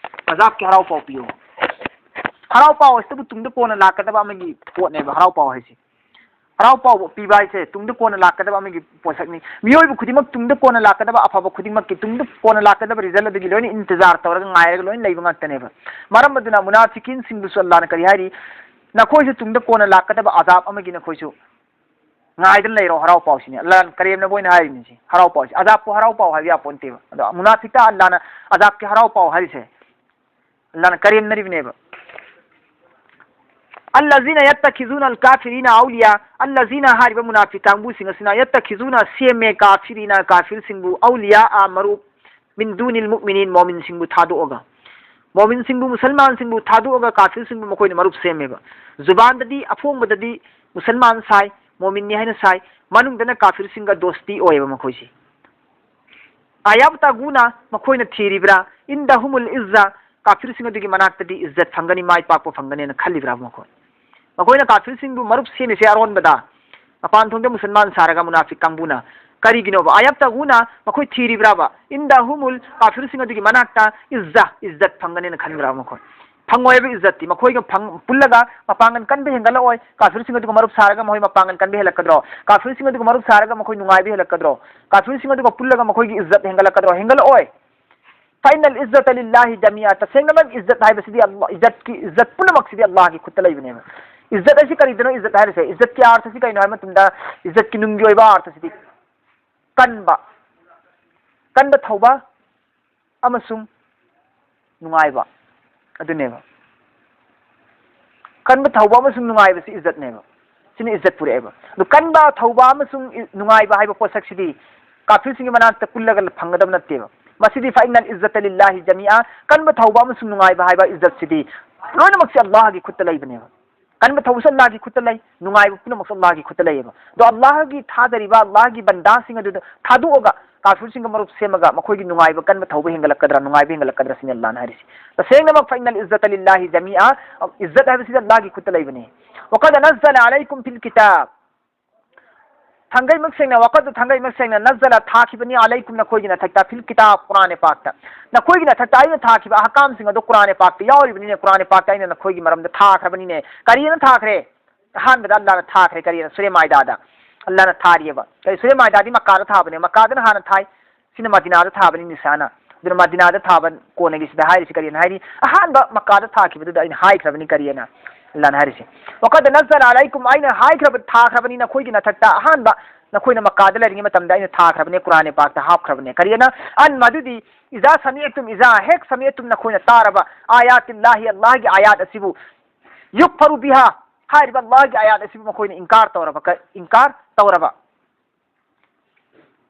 ꯑꯖꯥꯕꯀꯤ ꯍꯔꯥꯎ ꯄꯥꯎ ꯄꯤꯌꯣ꯫ ꯍꯔꯥꯎ ꯄꯥꯎ ꯑꯁꯤꯇꯕꯨ ꯇꯨꯡꯗ ꯀꯣꯟꯅ ꯂꯥꯛꯀꯗꯕ ꯑꯃꯒꯤ ꯄꯣꯠꯅꯦꯕ ꯍꯔꯥꯎ ꯄꯥꯎ ꯍꯥꯏꯁꯦ꯫ ꯍꯔꯥꯎ ꯄꯥꯎ ꯄꯤꯕ ꯍꯥꯏꯁꯦ ꯇꯨꯡꯗ ꯀꯣꯟꯅ ꯂꯥꯛꯀꯗꯕ ꯑꯃꯒꯤ ꯄꯣꯠꯁꯛꯅꯤ꯫ ꯃꯤꯑꯣꯏꯕ ꯈꯨꯗꯤꯡꯃꯛ ꯇꯨꯡꯗ ꯀꯣꯟꯅ ꯂꯥꯛꯀꯗꯕ ꯑꯐꯕ ꯈꯨꯗꯤꯡꯃꯛꯀꯤ, ꯇꯨꯡꯗ ꯀꯣꯟꯅ ꯂꯥꯛꯀꯗꯕ ꯔꯤꯖꯜ ꯑꯗꯨꯒꯤ ꯂꯣꯏꯅ ꯏꯟꯇꯤꯖꯥꯔ ꯇꯧꯔꯒ ꯉꯥꯏꯔꯒ ꯂꯣꯏꯅ ꯂꯩꯕ ꯉꯥꯛꯇꯅꯦꯕ꯫ ꯃꯔꯝ ꯑꯗꯨꯅ ꯃꯨꯅꯥꯐꯤꯀꯤꯟꯁꯤꯡꯕꯨꯁꯨ ꯑꯜꯂꯥꯍꯅ ꯀꯔꯤ ꯍꯥꯏꯔꯤ? ꯅꯈꯣꯏꯁꯨ ꯇꯨꯡꯗ ꯀꯣꯟꯅ ꯂꯥꯛꯀꯗꯕ ꯑꯖꯥꯕ ꯑꯃꯒꯤ ꯅꯈꯣꯏꯁꯨ ꯉꯥꯏꯗꯅ ꯂꯩꯔꯣ, ꯍꯔꯥꯎ ꯄꯥꯎꯁꯤꯅꯤ꯫ ꯑꯜꯂꯥꯍ ꯀꯔꯦꯝꯅꯕ ꯑꯣꯏꯅ ꯍꯥꯏꯔꯤꯅꯤ ꯁꯤ ꯍꯔꯥꯎ ꯄꯥꯎꯁꯤ꯫ ꯑꯖꯥꯕꯄꯨ ꯍꯔꯥꯎ ꯄꯥꯎ ꯍꯥꯏꯕ ꯌꯥꯄꯣꯟꯇꯦꯕ꯫ ꯑꯗꯣ ꯃꯨꯅꯥꯐꯤꯛꯇ ꯑꯜꯂꯥꯍꯅ ꯑꯖꯥꯕꯀꯤ ꯍꯔꯥꯎ ꯄꯥꯎ ꯍꯥꯏꯔꯤꯁꯦ, ꯑꯜꯂꯥꯍꯅ ꯀꯔꯦꯝꯅꯔꯤꯕꯅꯦꯕ꯫ "ꯑꯜꯂꯖꯤꯅ ꯌꯠꯇꯈꯤꯖꯨꯅ ꯑꯜ ꯀꯥꯐꯤꯔꯤꯅ ꯑꯧꯂꯤꯌꯥ", ꯑꯜꯂꯖꯤꯅ ꯍꯥꯏꯔꯤꯕ ꯃꯨꯅꯥꯐꯤꯛ ꯀꯥꯡꯕꯨꯁꯤꯡ ꯑꯁꯤꯅ, "ꯌꯠꯇꯈꯤꯖꯨꯅ", ꯁꯦꯝꯃꯦ, "ꯀꯥꯐꯤꯔꯤꯅ", ꯀꯥꯐꯤꯔꯁꯤꯡꯕꯨ, "ꯑꯧꯂꯤꯌꯥ", ꯃꯔꯨꯞ, "ꯃꯤꯟ ꯗꯨꯅꯤꯜ ꯃꯨꯑꯃꯤꯅꯤꯟ", ꯃꯣꯃꯤꯟꯁꯤꯡꯕꯨ ꯊꯥꯗꯣꯛꯑꯒ, ꯃꯣꯃꯤꯟꯁꯤꯡꯕꯨ, ꯃꯨꯁꯜꯃꯥꯟꯁꯤꯡꯕꯨ ꯊꯥꯗꯣꯛꯑꯒ ꯀꯥꯐꯤꯔꯁꯤꯡꯕꯨ ꯃꯈꯣꯏꯅ ꯃꯔꯨꯞ ꯁꯦꯝꯃꯦꯕ꯫ ꯖꯨꯕꯥꯟꯗꯗꯤ, ꯑꯐꯣꯡꯕꯗꯗꯤ ꯃꯨꯁꯜꯃꯥꯟ ꯁꯥꯏ, ꯃꯣꯃꯤꯟꯅꯤ ꯍꯥꯏꯅ ꯁꯥꯏ, ꯃꯅꯨꯡꯗꯅ ꯀꯥꯐꯤꯔꯁꯤꯡꯒ ꯗꯣꯁꯇꯤ ꯑꯣꯏꯌꯦꯕ ꯃꯈꯣꯏꯁꯤ꯫ "ꯑꯌꯥꯕ ꯇꯥꯒꯨꯅ", ꯃꯈꯣꯏꯅ ꯊꯤꯔꯤꯕ꯭ꯔꯥ, "ꯏꯟꯗ ꯍꯨꯃꯨꯜ ꯏꯖ꯭ꯖꯥ", ꯀꯥꯐꯤꯔꯁꯤꯡ ꯑꯗꯨꯒꯤ ꯃꯅꯥꯛꯇꯗꯤ ꯏꯖ꯭ꯖꯠ ꯐꯪꯒꯅꯤ, ꯃꯥꯏ ꯄꯥꯛꯄ ꯐꯪꯒꯅꯤꯅ ꯈꯜꯂꯤꯕ꯭ꯔꯥ ꯃꯈꯣꯏ? ꯃꯈꯣꯏꯅ ꯀꯥꯐꯤꯔꯁꯤꯡꯕꯨ ꯃꯔꯨꯞ ꯁꯦꯝꯃꯤꯁꯦ ꯑꯔꯣꯟꯕꯗ, ꯃꯄꯥꯟ ꯊꯣꯡꯗ ꯃꯨꯁꯜꯃꯥꯟ ꯁꯥꯔꯒ ꯃꯨꯅꯥꯐꯤꯛ ꯀꯥꯡꯕꯨꯅ꯫ ꯀꯔꯤꯒꯤꯅꯣꯕ? "ꯑꯌꯥꯕ ꯇꯥꯒꯨꯅ", ꯃꯈꯣꯏ ꯊꯤꯔꯤꯕ꯭ꯔꯥꯕ? "ꯏꯟꯗ ꯍꯨꯃꯨꯜ", ꯀꯥꯐꯤꯔꯁꯤꯡ ꯑꯗꯨꯒꯤ ꯃꯅꯥꯛꯇ, "ꯏꯖ꯭ꯖꯥ", ꯏꯖ꯭ꯖꯠ ꯐꯪꯒꯅꯤꯅ ꯈꯟꯕ꯭ꯔꯥ ꯃꯈꯣꯏ? ꯐꯪꯉꯣꯏꯕ ꯏꯖ꯭ꯖꯠꯇꯤ꯫ ꯃꯈꯣꯏꯒ ꯐꯪ-, ꯄꯨꯜꯂꯒ ꯃꯄꯥꯡꯒꯜ ꯀꯟꯕ ꯍꯦꯟꯒꯠꯂꯛꯑꯣꯏ꯫ ꯀꯥꯐꯤꯔꯁꯤꯡ ꯑꯗꯨꯒ ꯃꯔꯨꯞ ꯁꯥꯔꯒ ꯃꯈꯣꯏ ꯃꯄꯥꯡꯒꯜ ꯀꯟꯕ ꯍꯦꯜꯂꯛꯀꯗ꯭ꯔꯣ? ꯀꯥꯐꯤꯔꯁꯤꯡ ꯑꯗꯨꯒ ꯃꯔꯨꯞ ꯁꯥꯔꯒ ꯃꯈꯣꯏ ꯅꯨꯡꯉꯥꯏꯕ ꯍꯦꯜꯂꯛꯀꯗ꯭ꯔꯣ? ꯀꯥꯐꯤꯔꯁꯤꯡ ꯑꯗꯨꯒ ꯄꯨꯜꯂꯒ ꯃꯈꯣꯏꯒꯤ ꯏꯖ꯭ꯖꯠ ꯍꯦꯟꯒꯠꯂꯛꯀꯗ꯭ꯔꯣ? ꯍꯦꯟꯒꯠꯂꯛꯑꯣꯏ꯫ "ꯐꯥꯏꯅꯜ ꯏꯖ꯭ꯖꯇ ꯂꯤꯜꯂꯥꯍꯤ ꯖꯃꯤꯑꯥ", ꯇꯁꯦꯡꯅꯃꯛ ꯏꯖ꯭ꯖꯠ ꯍꯥꯏꯕꯁꯤꯗꯤ ꯑꯜꯂꯥꯍ, ꯏꯖ꯭ꯖꯠꯀꯤ, ꯏꯖ꯭ꯖꯠ ꯄꯨꯝꯅꯃꯛꯁꯤꯗꯤ ꯑꯜꯂꯥꯍꯒꯤ ꯈꯨꯠꯇ ꯂꯩꯕꯅꯦꯕ꯫ ꯏꯖ꯭ꯖꯠ ꯑꯁꯤ ꯀꯔꯤꯗꯅꯣ ꯏꯖ꯭ꯖꯠ ꯍꯥꯏꯔꯤꯁꯦ? ꯏꯖ꯭ꯖꯠꯀꯤ ꯑꯥꯔꯊꯁꯤ ꯀꯩꯅꯣ ꯍꯥꯏꯕ ꯃꯇꯝꯗ, ꯏꯖ꯭ꯖꯠꯀꯤ ꯅꯨꯡꯒꯤ ꯑꯣꯏꯕ ꯑꯥꯔꯊꯁꯤꯗꯤ ꯀꯟꯕ, ꯀꯟꯕ ꯊꯧꯕ ꯑꯃꯁꯨꯡ ꯅꯨꯡꯉꯥꯏꯕ ꯑꯗꯨꯅꯦꯕ꯫ ꯀꯟꯕ ꯊꯧꯕ ꯑꯃꯁꯨꯡ ꯅꯨꯡꯉꯥꯏꯕꯁꯤ ꯏꯖꯠꯅꯦꯕ꯫ ꯁꯤꯅ ꯏꯖꯠ ꯄꯨꯔꯛꯑꯦꯕ꯫ ꯑꯗꯨ ꯀꯟꯕ ꯊꯧꯕ ꯑꯃꯁꯨꯡ ꯏ-, ꯅꯨꯡꯉꯥꯏꯕ ꯍꯥꯏꯕ ꯄꯣꯠꯁꯛꯁꯤꯗꯤ ꯀꯥꯐꯤꯔꯁꯤꯡꯒꯤ ꯃꯅꯥꯛꯇ ꯄꯨꯜꯂꯒ ꯐꯪꯒꯗꯕ ꯅꯠꯇꯦꯕ꯫ ꯃꯁꯤꯗꯤ "ꯐꯥꯏꯅꯜ ꯏꯖꯠꯇ ꯂꯤꯜꯂꯥꯍꯤ ꯖꯃꯤꯑꯥ", ꯀꯟꯕ ꯊꯧꯕ ꯑꯃꯁꯨꯡ ꯅꯨꯡꯉꯥꯏꯕ ꯍꯥꯏꯕ ꯏꯖꯠꯁꯤꯗꯤ ꯂꯣꯏꯅꯃꯛꯁꯦ ꯑꯜꯂꯥꯍꯒꯤ ꯈꯨꯠꯇ ꯂꯩꯕꯅꯦꯕ꯫ ꯀꯟꯕ ꯊꯧꯕꯁꯨ ꯑꯜꯂꯥꯍꯒꯤ ꯈꯨꯠꯇ ꯂꯩ, ꯅꯨꯡꯉꯥꯏꯕ ꯄꯨꯝꯅꯃꯛꯁꯨ ꯑꯜꯂꯥꯍꯒꯤ ꯈꯨꯠꯇ ꯂꯩꯌꯦꯕ꯫ ꯑꯗꯣ ꯑꯜꯂꯥꯍꯒꯤ ꯊꯥꯗꯔꯤꯕ, ꯑꯜꯂꯥꯍꯒꯤ ꯕꯟꯗꯥꯁꯤꯡ ꯑꯗꯨꯗ ꯊꯥꯗꯣꯛꯑꯒ ꯀꯥꯐꯤꯔꯁꯤꯡꯒ ꯃꯔꯨꯞ ꯁꯦꯝꯃꯒ ꯃꯈꯣꯏꯒꯤ ꯅꯨꯡꯉꯥꯏꯕ, ꯀꯟꯕ ꯊꯧꯕ ꯍꯦꯟꯒꯠꯂꯛꯀꯗ꯭ꯔꯥ, ꯅꯨꯡꯉꯥꯏꯕ ꯍꯦꯟꯒꯠꯂꯛꯀꯗ꯭ꯔꯥ ꯁꯤꯅꯤ ꯑꯜꯂꯥꯍꯅ ꯍꯥꯏꯔꯤꯁꯤ꯫ ꯇꯁꯦꯡꯅꯃꯛ "ꯐꯥꯏꯅꯜ ꯏꯖꯠꯇ ꯂꯤꯜꯂꯥꯍꯤ ꯖꯃꯤꯑꯥ", ꯏꯖꯠ ꯍꯥꯏꯕꯁꯤꯗꯤ ꯑꯜꯂꯥꯍꯒꯤ ꯈꯨꯠꯇ ꯂꯩꯕꯅꯤ꯫ "ꯋꯥꯀꯗ ꯅꯖꯂ ꯑꯂꯩꯀꯨꯝ ꯐꯤꯜ ꯀꯤꯇꯥꯕ", ꯊꯥꯡꯒꯩꯃꯛ ꯁꯦꯡꯅ, ꯋꯥꯀꯗ ꯊꯥꯡꯒꯩꯃꯛ ꯁꯦꯡꯅ, "ꯅꯖꯂ", ꯊꯥꯈꯤꯕꯅꯤ, "ꯑꯂꯩꯀꯨꯝ", ꯅꯈꯣꯏꯒꯤ ꯅꯊꯛꯇ, "ꯐꯤꯜ ꯀꯤꯇꯥꯕ", ꯀꯨꯔꯥꯟ ꯄꯥꯛꯇ, ꯅꯈꯣꯏꯒꯤ ꯅꯊꯛꯇ ꯑꯩꯅ ꯊꯥꯈꯤꯕ ꯑꯍꯀꯥꯝꯁꯤꯡ ꯑꯗꯣ ꯀꯨꯔꯥꯟ ꯄꯥꯛꯇ ꯌꯥꯎꯔꯤꯕꯅꯤꯅꯦ, ꯀꯨꯔꯥꯟ ꯄꯥꯛꯇ ꯑꯩꯅ ꯅꯈꯣꯏꯒꯤ ꯃꯔꯝꯗ ꯊꯥꯈ꯭ꯔꯕꯅꯤꯅꯦ꯫ ꯀꯔꯤꯅ ꯊꯥꯈ꯭ꯔꯦ? ꯑꯍꯥꯟꯕꯗ ꯑꯜꯂꯥꯍꯅ ꯊꯥꯈ꯭ꯔꯦ꯫ ꯀꯔꯤꯅ? ꯁꯨꯔꯦ ꯃꯥꯏꯗꯥꯗ ꯑꯜꯂꯥꯍꯅ ꯊꯥꯔꯤꯑꯕ꯫ ꯀꯔꯤ? ꯁꯨꯔꯦ ꯃꯥꯏꯗꯥꯗꯤ ꯃꯛꯀꯥꯗ ꯊꯥꯕꯅꯦ, ꯃꯛꯀꯥꯗꯅ ꯍꯥꯟꯅ ꯊꯥꯏ, ꯁꯤꯅ ꯃꯗꯤꯅꯥꯗ ꯊꯥꯕꯅꯤ ꯅꯤꯁꯥꯅ꯫ ꯑꯗꯨꯅ ꯃꯗꯤꯅꯥꯗ ꯊꯥꯕ ꯀꯣꯟꯅꯒꯤ ꯁꯤꯗ ꯍꯥꯏꯔꯤꯁꯤ ꯀꯔꯤꯅ ꯍꯥꯏꯔꯤ? ꯑꯍꯥꯟꯕ ꯃꯛꯀꯥꯗ ꯊꯥꯈꯤꯕꯗꯨꯗ ꯑꯩꯅ ꯍꯥꯏꯈ꯭ꯔꯕꯅꯤ ꯀꯔꯤꯑꯅ? ꯑꯜꯂꯥꯍꯅ ꯍꯥꯏꯔꯤꯁꯦ꯫ "ꯋꯥꯀꯗ ꯅꯖꯂ ꯑꯂꯥꯏꯀꯨꯝ", ꯑꯩꯅ ꯍꯥꯏꯈ꯭ꯔꯕ, ꯊꯥꯈ꯭ꯔꯕꯅꯤ ꯅꯈꯣꯏꯒꯤ ꯅꯊꯛꯇ, ꯑꯍꯥꯟꯕ ꯅꯈꯣꯏꯅ ꯃꯛꯀꯥꯗ ꯂꯩꯔꯤꯉꯩ ꯃꯇꯝꯗ ꯑꯩꯅ ꯊꯥꯈ꯭ꯔꯕꯅꯦ, ꯀꯨꯔꯥꯟ ꯄꯥꯛꯇ ꯍꯥꯞꯈ꯭ꯔꯕꯅꯦ꯫ ꯀꯔꯤꯅ? "ꯑꯟ", ꯃꯗꯨꯗꯤ, "ꯏꯖꯥ ꯁꯃꯤꯑꯇꯨꯝ", ꯏꯖꯥ, ꯍꯦꯛ, "ꯁꯃꯤꯑꯇꯨꯝ", ꯅꯈꯣꯏꯅ ꯇꯥꯔꯕ, "ꯑꯥꯌꯥꯇꯤꯜꯂꯥꯍꯤ", ꯑꯜꯂꯥꯍꯒꯤ ꯑꯥꯌꯥꯠ ꯑꯁꯤꯕꯨ, "ꯌꯨꯛꯐꯔꯨ ꯕꯤꯍꯥ", ꯍꯥꯏꯔꯤꯕ ꯑꯜꯂꯥꯍꯒꯤ ꯑꯥꯌꯥꯠ ꯑꯁꯤꯕꯨ ꯃꯈꯣꯏꯅ ꯏꯟꯀꯥꯔ ꯇꯧꯔꯕ, ꯀ-, ꯏꯟꯀꯥꯔ ꯇꯧꯔꯕ,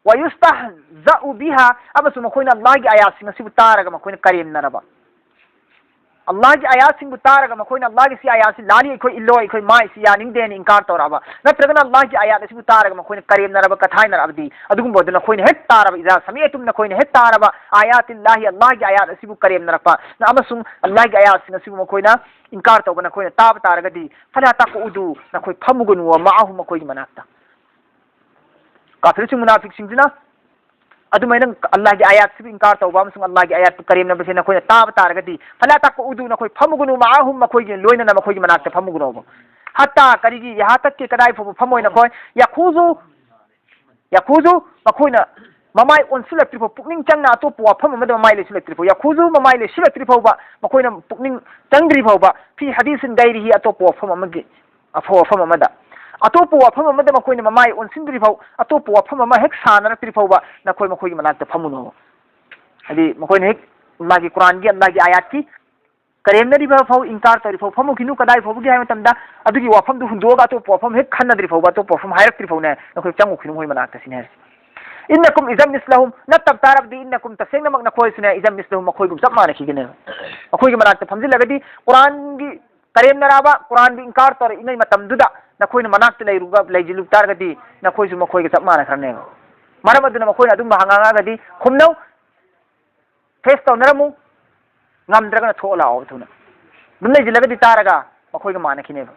"ꯋꯌꯨꯁꯇꯍꯖꯥꯎ ꯕꯤꯍꯥ", ꯑꯃꯁꯨꯡ ꯃꯈꯣꯏꯅ ꯑꯜꯂꯥꯍꯒꯤ ꯑꯥꯌꯥꯠꯁꯤꯡ ꯑꯁꯤꯕꯨ ꯇꯥꯔꯒ ꯃꯈꯣꯏꯅ ꯀꯔꯦꯝꯅꯔꯕ꯫ ꯑꯜꯂꯥꯍꯒꯤ ꯑꯥꯌꯥꯠꯁꯤꯡꯕꯨ ꯇꯥꯔꯒ ꯃꯈꯣꯏꯅ "ꯑꯜꯂꯥꯍꯒꯤ ꯁꯤ ꯑꯥꯌꯥꯠꯁꯤ ꯂꯥꯜꯂꯤ, ꯑꯩꯈꯣꯏ ꯏꯜꯂꯣꯏ, ꯑꯩꯈꯣꯏ ꯃꯥꯏ ꯁꯤ ꯌꯥꯅꯤꯡꯗꯦ" ꯍꯥꯏꯅ ꯏꯟꯀꯥꯔ ꯇꯧꯔꯛꯑꯕ, ꯅꯠꯇ꯭ꯔꯒꯅ ꯑꯜꯂꯥꯍꯒꯤ ꯑꯥꯌꯥꯠ ꯑꯁꯤꯕꯨ ꯇꯥꯔꯒ ꯃꯈꯣꯏꯅ ꯀꯔꯦꯝꯅꯔꯕ, ꯀꯊꯥꯏꯅꯔꯛꯑꯕꯗꯤ, ꯑꯗꯨꯒꯨꯝꯕ ꯑꯗꯨ ꯅꯈꯣꯏꯅ ꯍꯦꯛ ꯇꯥꯔꯕ, "ꯏꯖꯥ ꯁꯃꯤꯑꯇꯨꯝ", ꯅꯈꯣꯏꯅ ꯍꯦꯛ ꯇꯥꯔꯕ, "ꯑꯥꯌꯥꯇꯤꯜꯂꯥꯍꯤ", ꯑꯜꯂꯥꯍꯒꯤ ꯑꯥꯌꯥꯠ ꯑꯁꯤꯕꯨ ꯀꯔꯦꯝꯅꯔꯛꯄ, ꯅ-, ꯑꯃꯁꯨꯡ ꯑꯜꯂꯥꯍꯒꯤ ꯑꯥꯌꯥꯠꯁꯤꯡ ꯑꯁꯤꯕꯨ ꯃꯈꯣꯏꯅ ꯏꯟꯀꯥꯔ ꯇꯧꯕ ꯅꯈꯣꯏꯅ ꯇꯥꯕ ꯇꯥꯔꯒꯗꯤ, "ꯐꯂꯥ ꯇꯛꯎꯗꯨ", ꯅꯈꯣꯏ ꯐꯝꯃꯨꯒꯅꯨ, "ꯃꯥꯑꯍꯨꯝ", ꯃꯈꯣꯏꯒꯤ ꯃꯅꯥꯛꯇ꯫ ꯀꯥꯐꯤꯔꯁꯤꯡ, ꯃꯨꯅꯥꯐꯤꯛꯁꯤꯡꯁꯤꯅ ꯑꯗꯨꯃꯥꯏꯅ ꯑꯜꯂꯥꯍꯒꯤ ꯑꯥꯌꯥꯠꯁꯤꯕꯨ ꯏꯟꯀꯥꯔ ꯇꯧꯕ ꯑꯃꯁꯨꯡ ꯑꯜꯂꯥꯍꯒꯤ ꯑꯥꯌꯥꯠꯄꯨ ꯀꯔꯦꯝꯅꯕꯁꯦ ꯅꯈꯣꯏꯅ ꯇꯥꯕ ꯇꯥꯔꯒꯗꯤ, "ꯐꯂꯥ ꯇꯛꯎꯗꯨ", ꯅꯈꯣꯏ ꯐꯝꯃꯨꯒꯅꯨ, "ꯃꯥꯑꯍꯨꯝ", ꯃꯈꯣꯏꯒꯤ ꯂꯣꯏꯅꯅ ꯃꯈꯣꯏꯒꯤ ꯃꯅꯥꯛꯇ ꯐꯝꯃꯨꯒꯅꯣꯕ꯫ "ꯍꯠꯇꯥ", ꯀꯔꯤꯒꯤ? "ꯌꯍꯥ ꯇꯛꯀꯤ", ꯀꯗꯥꯏ ꯐꯥꯎꯕ ꯐꯝꯃꯣꯏ ꯅꯈꯣꯏ? "ꯌꯥꯈꯨꯖꯨ", ꯌꯥꯈꯨꯖꯨ, ꯃꯈꯣꯏꯅ ꯃꯃꯥꯏ ꯑꯣꯟꯁꯤꯜꯂꯛꯇ꯭ꯔꯤꯐꯥꯎ, ꯄꯨꯛꯅꯤꯡ ꯆꯪꯅ ꯑꯇꯣꯞꯄ ꯋꯥꯐꯝ ꯑꯃꯗ ꯃꯃꯥꯏ ꯂꯩꯁꯤꯜꯂꯛꯇ꯭ꯔꯤꯐꯥꯎ, "ꯌꯥꯈꯨꯖꯨ", ꯃꯃꯥꯏ ꯂꯩꯁꯤꯜꯂꯛꯇ꯭ꯔꯤ ꯐꯥꯎꯕ, ꯃꯈꯣꯏꯅ ꯄꯨꯛꯅꯤꯡ ꯆꯪꯗ꯭ꯔꯤ ꯐꯥꯎꯕ, "ꯐꯤ ꯍꯗꯤꯁꯤꯟ ꯒꯩꯔꯤꯍꯤ", ꯑꯇꯣꯞꯄ ꯋꯥꯐꯝ ꯑꯃꯒꯤ, ꯑꯐꯕ ꯋꯥꯐꯝ ꯑꯃꯗ, ꯑꯇꯣꯞꯄ ꯋꯥꯐꯝ ꯑꯃꯗ ꯃꯈꯣꯏꯅ ꯃꯃꯥꯏ ꯑꯣꯟꯁꯤꯟꯗ꯭ꯔꯤ ꯐꯥꯎ, ꯑꯇꯣꯞꯄ ꯋꯥꯐꯝ ꯑꯃ ꯍꯦꯛ ꯁꯥꯟꯅꯔꯛꯇ꯭ꯔꯤ ꯐꯥꯎꯕ ꯅꯈꯣꯏ ꯃꯈꯣꯏꯒꯤ ꯃꯅꯥꯛꯇ ꯐꯝꯃꯨꯅꯣ꯫ ꯍꯥꯏꯗꯤ ꯃꯈꯣꯏꯅ ꯍꯦꯛ ꯑꯜꯂꯥꯍꯒꯤ ꯀꯨꯔꯥꯟꯒꯤ, ꯑꯜꯂꯥꯍꯒꯤ ꯑꯥꯌꯥꯠꯀꯤ ꯀꯔꯦꯝꯅꯔꯤꯕ ꯐꯥꯎ, ꯏꯟꯀꯥꯔ ꯇꯧꯔꯤ ꯐꯥꯎ ꯐꯝꯃꯨꯈꯤꯅꯨ꯫ ꯀꯗꯥꯏ ꯐꯥꯎꯕꯒꯤ ꯍꯥꯏꯕ ꯃꯇꯝꯗ, ꯑꯗꯨꯒꯤ ꯋꯥꯐꯝꯗꯨ ꯍꯨꯟꯗꯣꯛꯑꯒ ꯑꯇꯣꯞꯄ ꯋꯥꯐꯝ ꯍꯦꯛ ꯈꯟꯅꯗ꯭ꯔꯤ ꯐꯥꯎꯕ, ꯑꯇꯣꯞꯄ ꯋꯥꯐꯝ ꯍꯥꯏꯔꯛꯇ꯭ꯔꯤ ꯐꯥꯎꯅꯦ ꯅꯈꯣꯏ ꯆꯪꯉꯨꯈꯤꯅꯨ ꯃꯈꯣꯏ ꯃꯅꯥꯛꯇ, ꯁꯤꯅꯦ ꯍꯥꯏꯔꯤꯁꯦ꯫ "ꯏꯟꯅꯀꯨꯝ ꯏꯖꯝ ꯃꯤꯁꯂꯍꯨꯝ", ꯅꯠꯇꯕ ꯇꯥꯔꯕꯗꯤ, "ꯏꯟꯅꯀꯨꯝ", ꯇꯁꯦꯡꯅꯃꯛ ꯅꯈꯣꯏꯁꯨꯅꯦ, "ꯏꯖꯝ ꯃꯤꯁꯂꯍꯨꯝ", ꯃꯈꯣꯏꯒꯨꯝ ꯆꯞ ꯃꯥꯟꯅꯈꯤꯒꯅꯦꯕ꯫ ꯃꯈꯣꯏꯒꯤ ꯃꯅꯥꯛꯇ ꯐꯝꯖꯤꯜꯂꯒꯗꯤ, ꯀꯨꯔꯥꯟꯒꯤ ꯀꯔꯦꯝꯅꯔꯕ, ꯀꯨꯔꯥꯟꯕꯨ ꯏꯟꯀꯥꯔ ꯇꯧꯔꯛꯏꯉꯩ ꯃꯇꯝꯗꯨꯗ ꯅꯈꯣꯏꯅ ꯃꯅꯥꯛꯇ ꯂꯩꯔꯨꯕ, ꯂꯩꯁꯤꯜꯂꯨ ꯇꯥꯔꯒꯗꯤ, ꯅꯈꯣꯏꯁꯨ ꯃꯈꯣꯏꯒ ꯆꯞ ꯃꯥꯟꯅꯈ꯭ꯔꯅꯦꯕ꯫ ꯃꯔꯝ ꯑꯗꯨꯅ ꯃꯈꯣꯏꯅ ꯑꯗꯨꯝꯕ ꯉꯥꯡꯉꯛꯑꯒꯗꯤ ꯈꯨꯝꯅꯧ, ꯐꯦꯁ ꯇꯧꯅꯔꯝꯃꯨ, ꯉꯝꯗ꯭ꯔꯒꯅ ꯊꯣꯛꯑ ꯂꯥꯛꯑꯣ ꯊꯨꯅ꯫ ꯑꯗꯨꯝ ꯂꯩꯁꯤꯜꯂꯒꯗꯤ ꯇꯥꯔꯒ ꯃꯈꯣꯏꯒ ꯃꯥꯟꯅꯈꯤꯅꯦꯕ꯫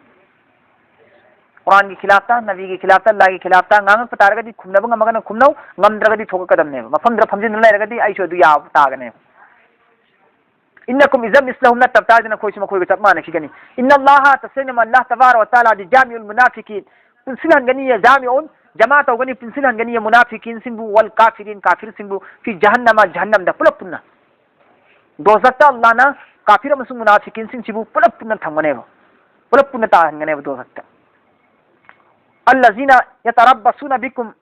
ꯀꯨꯔꯥꯟꯒꯤ ꯈꯤꯂꯥꯐꯇ, ꯅꯕꯤꯒꯤ ꯈꯤꯂꯥꯐꯇ, ꯑꯜꯂꯥꯍꯒꯤ ꯈꯤꯂꯥꯐꯇ ꯉꯥꯡꯉꯛꯄ ꯇꯥꯔꯒꯗꯤ ꯈꯨꯝꯅꯕ ꯉꯝꯃꯒꯅ ꯈꯨꯝꯅꯧ, ꯉꯝꯗ꯭ꯔꯒꯗꯤ ꯊꯣꯛꯂꯛꯀꯗꯕꯅꯦꯕ꯫ ꯃꯐꯝꯗꯨꯗ ꯐꯝꯖꯤꯟꯗꯨꯅ ꯂꯩꯔꯒꯗꯤ ꯑꯩꯁꯨ ꯑꯗꯨ ꯌꯥꯕ ꯇꯥꯒꯅꯦꯕ꯫ "ꯏꯟꯅꯀꯨꯝ ꯏꯖꯝ ꯃꯤꯁꯂꯍꯨꯝ", ꯅꯠꯇꯕ ꯇꯥꯔꯗꯤ ꯅꯈꯣꯏꯁꯨ ꯃꯈꯣꯏꯒ ꯆꯞ ꯃꯥꯟꯅꯈꯤꯒꯅꯤ꯫ "ꯏꯟꯅ ꯑꯜꯂꯥꯍ", ꯇꯁꯦꯡꯅ ꯑꯜꯂꯥꯍ ꯇꯕꯥꯔ ꯋ ꯇꯥꯂꯥꯗꯤ, "ꯖꯥꯃꯤꯎꯜ ꯃꯨꯅꯥꯐꯤꯀꯤꯟ", ꯄꯨꯟꯁꯤꯜꯍꯟꯒꯅꯤ, "ꯖꯥꯃꯤꯎꯟ", ꯖꯃꯥ ꯇꯧꯒꯅꯤ, ꯄꯨꯟꯁꯤꯜꯍꯟꯒꯅꯤ, "ꯃꯨꯅꯥꯐꯤꯀꯤꯟꯁꯤꯡꯕꯨ", "ꯋꯜ ꯀꯥꯐꯤꯔꯤꯟ", ꯀꯥꯐꯤꯔꯁꯤꯡꯕꯨ, "ꯐꯤ ꯖꯍꯟꯅꯃ", ꯖꯍꯟꯅꯝꯗ ꯄꯨꯂꯞ ꯄꯨꯟꯅ꯫ ꯗꯣꯖꯛꯇ ꯑꯜꯂꯥꯍꯅ ꯀꯥꯐꯤꯔ ꯑꯃꯁꯨꯡ ꯃꯨꯅꯥꯐꯤꯀꯤꯟꯁꯤꯡꯁꯤꯕꯨ ꯄꯨꯂꯞ ꯄꯨꯟꯅ ꯊꯝꯒꯅꯦꯕ꯫ ꯄꯨꯂꯞ ꯄꯨꯟꯅ ꯇꯥꯍꯟꯒꯅꯦꯕ ꯑꯗꯨ ꯈꯛꯇ. "ꯑꯜꯂꯖꯤꯅ ꯌꯇꯔꯕꯁꯨꯅ ꯕꯤꯀꯨꯝ",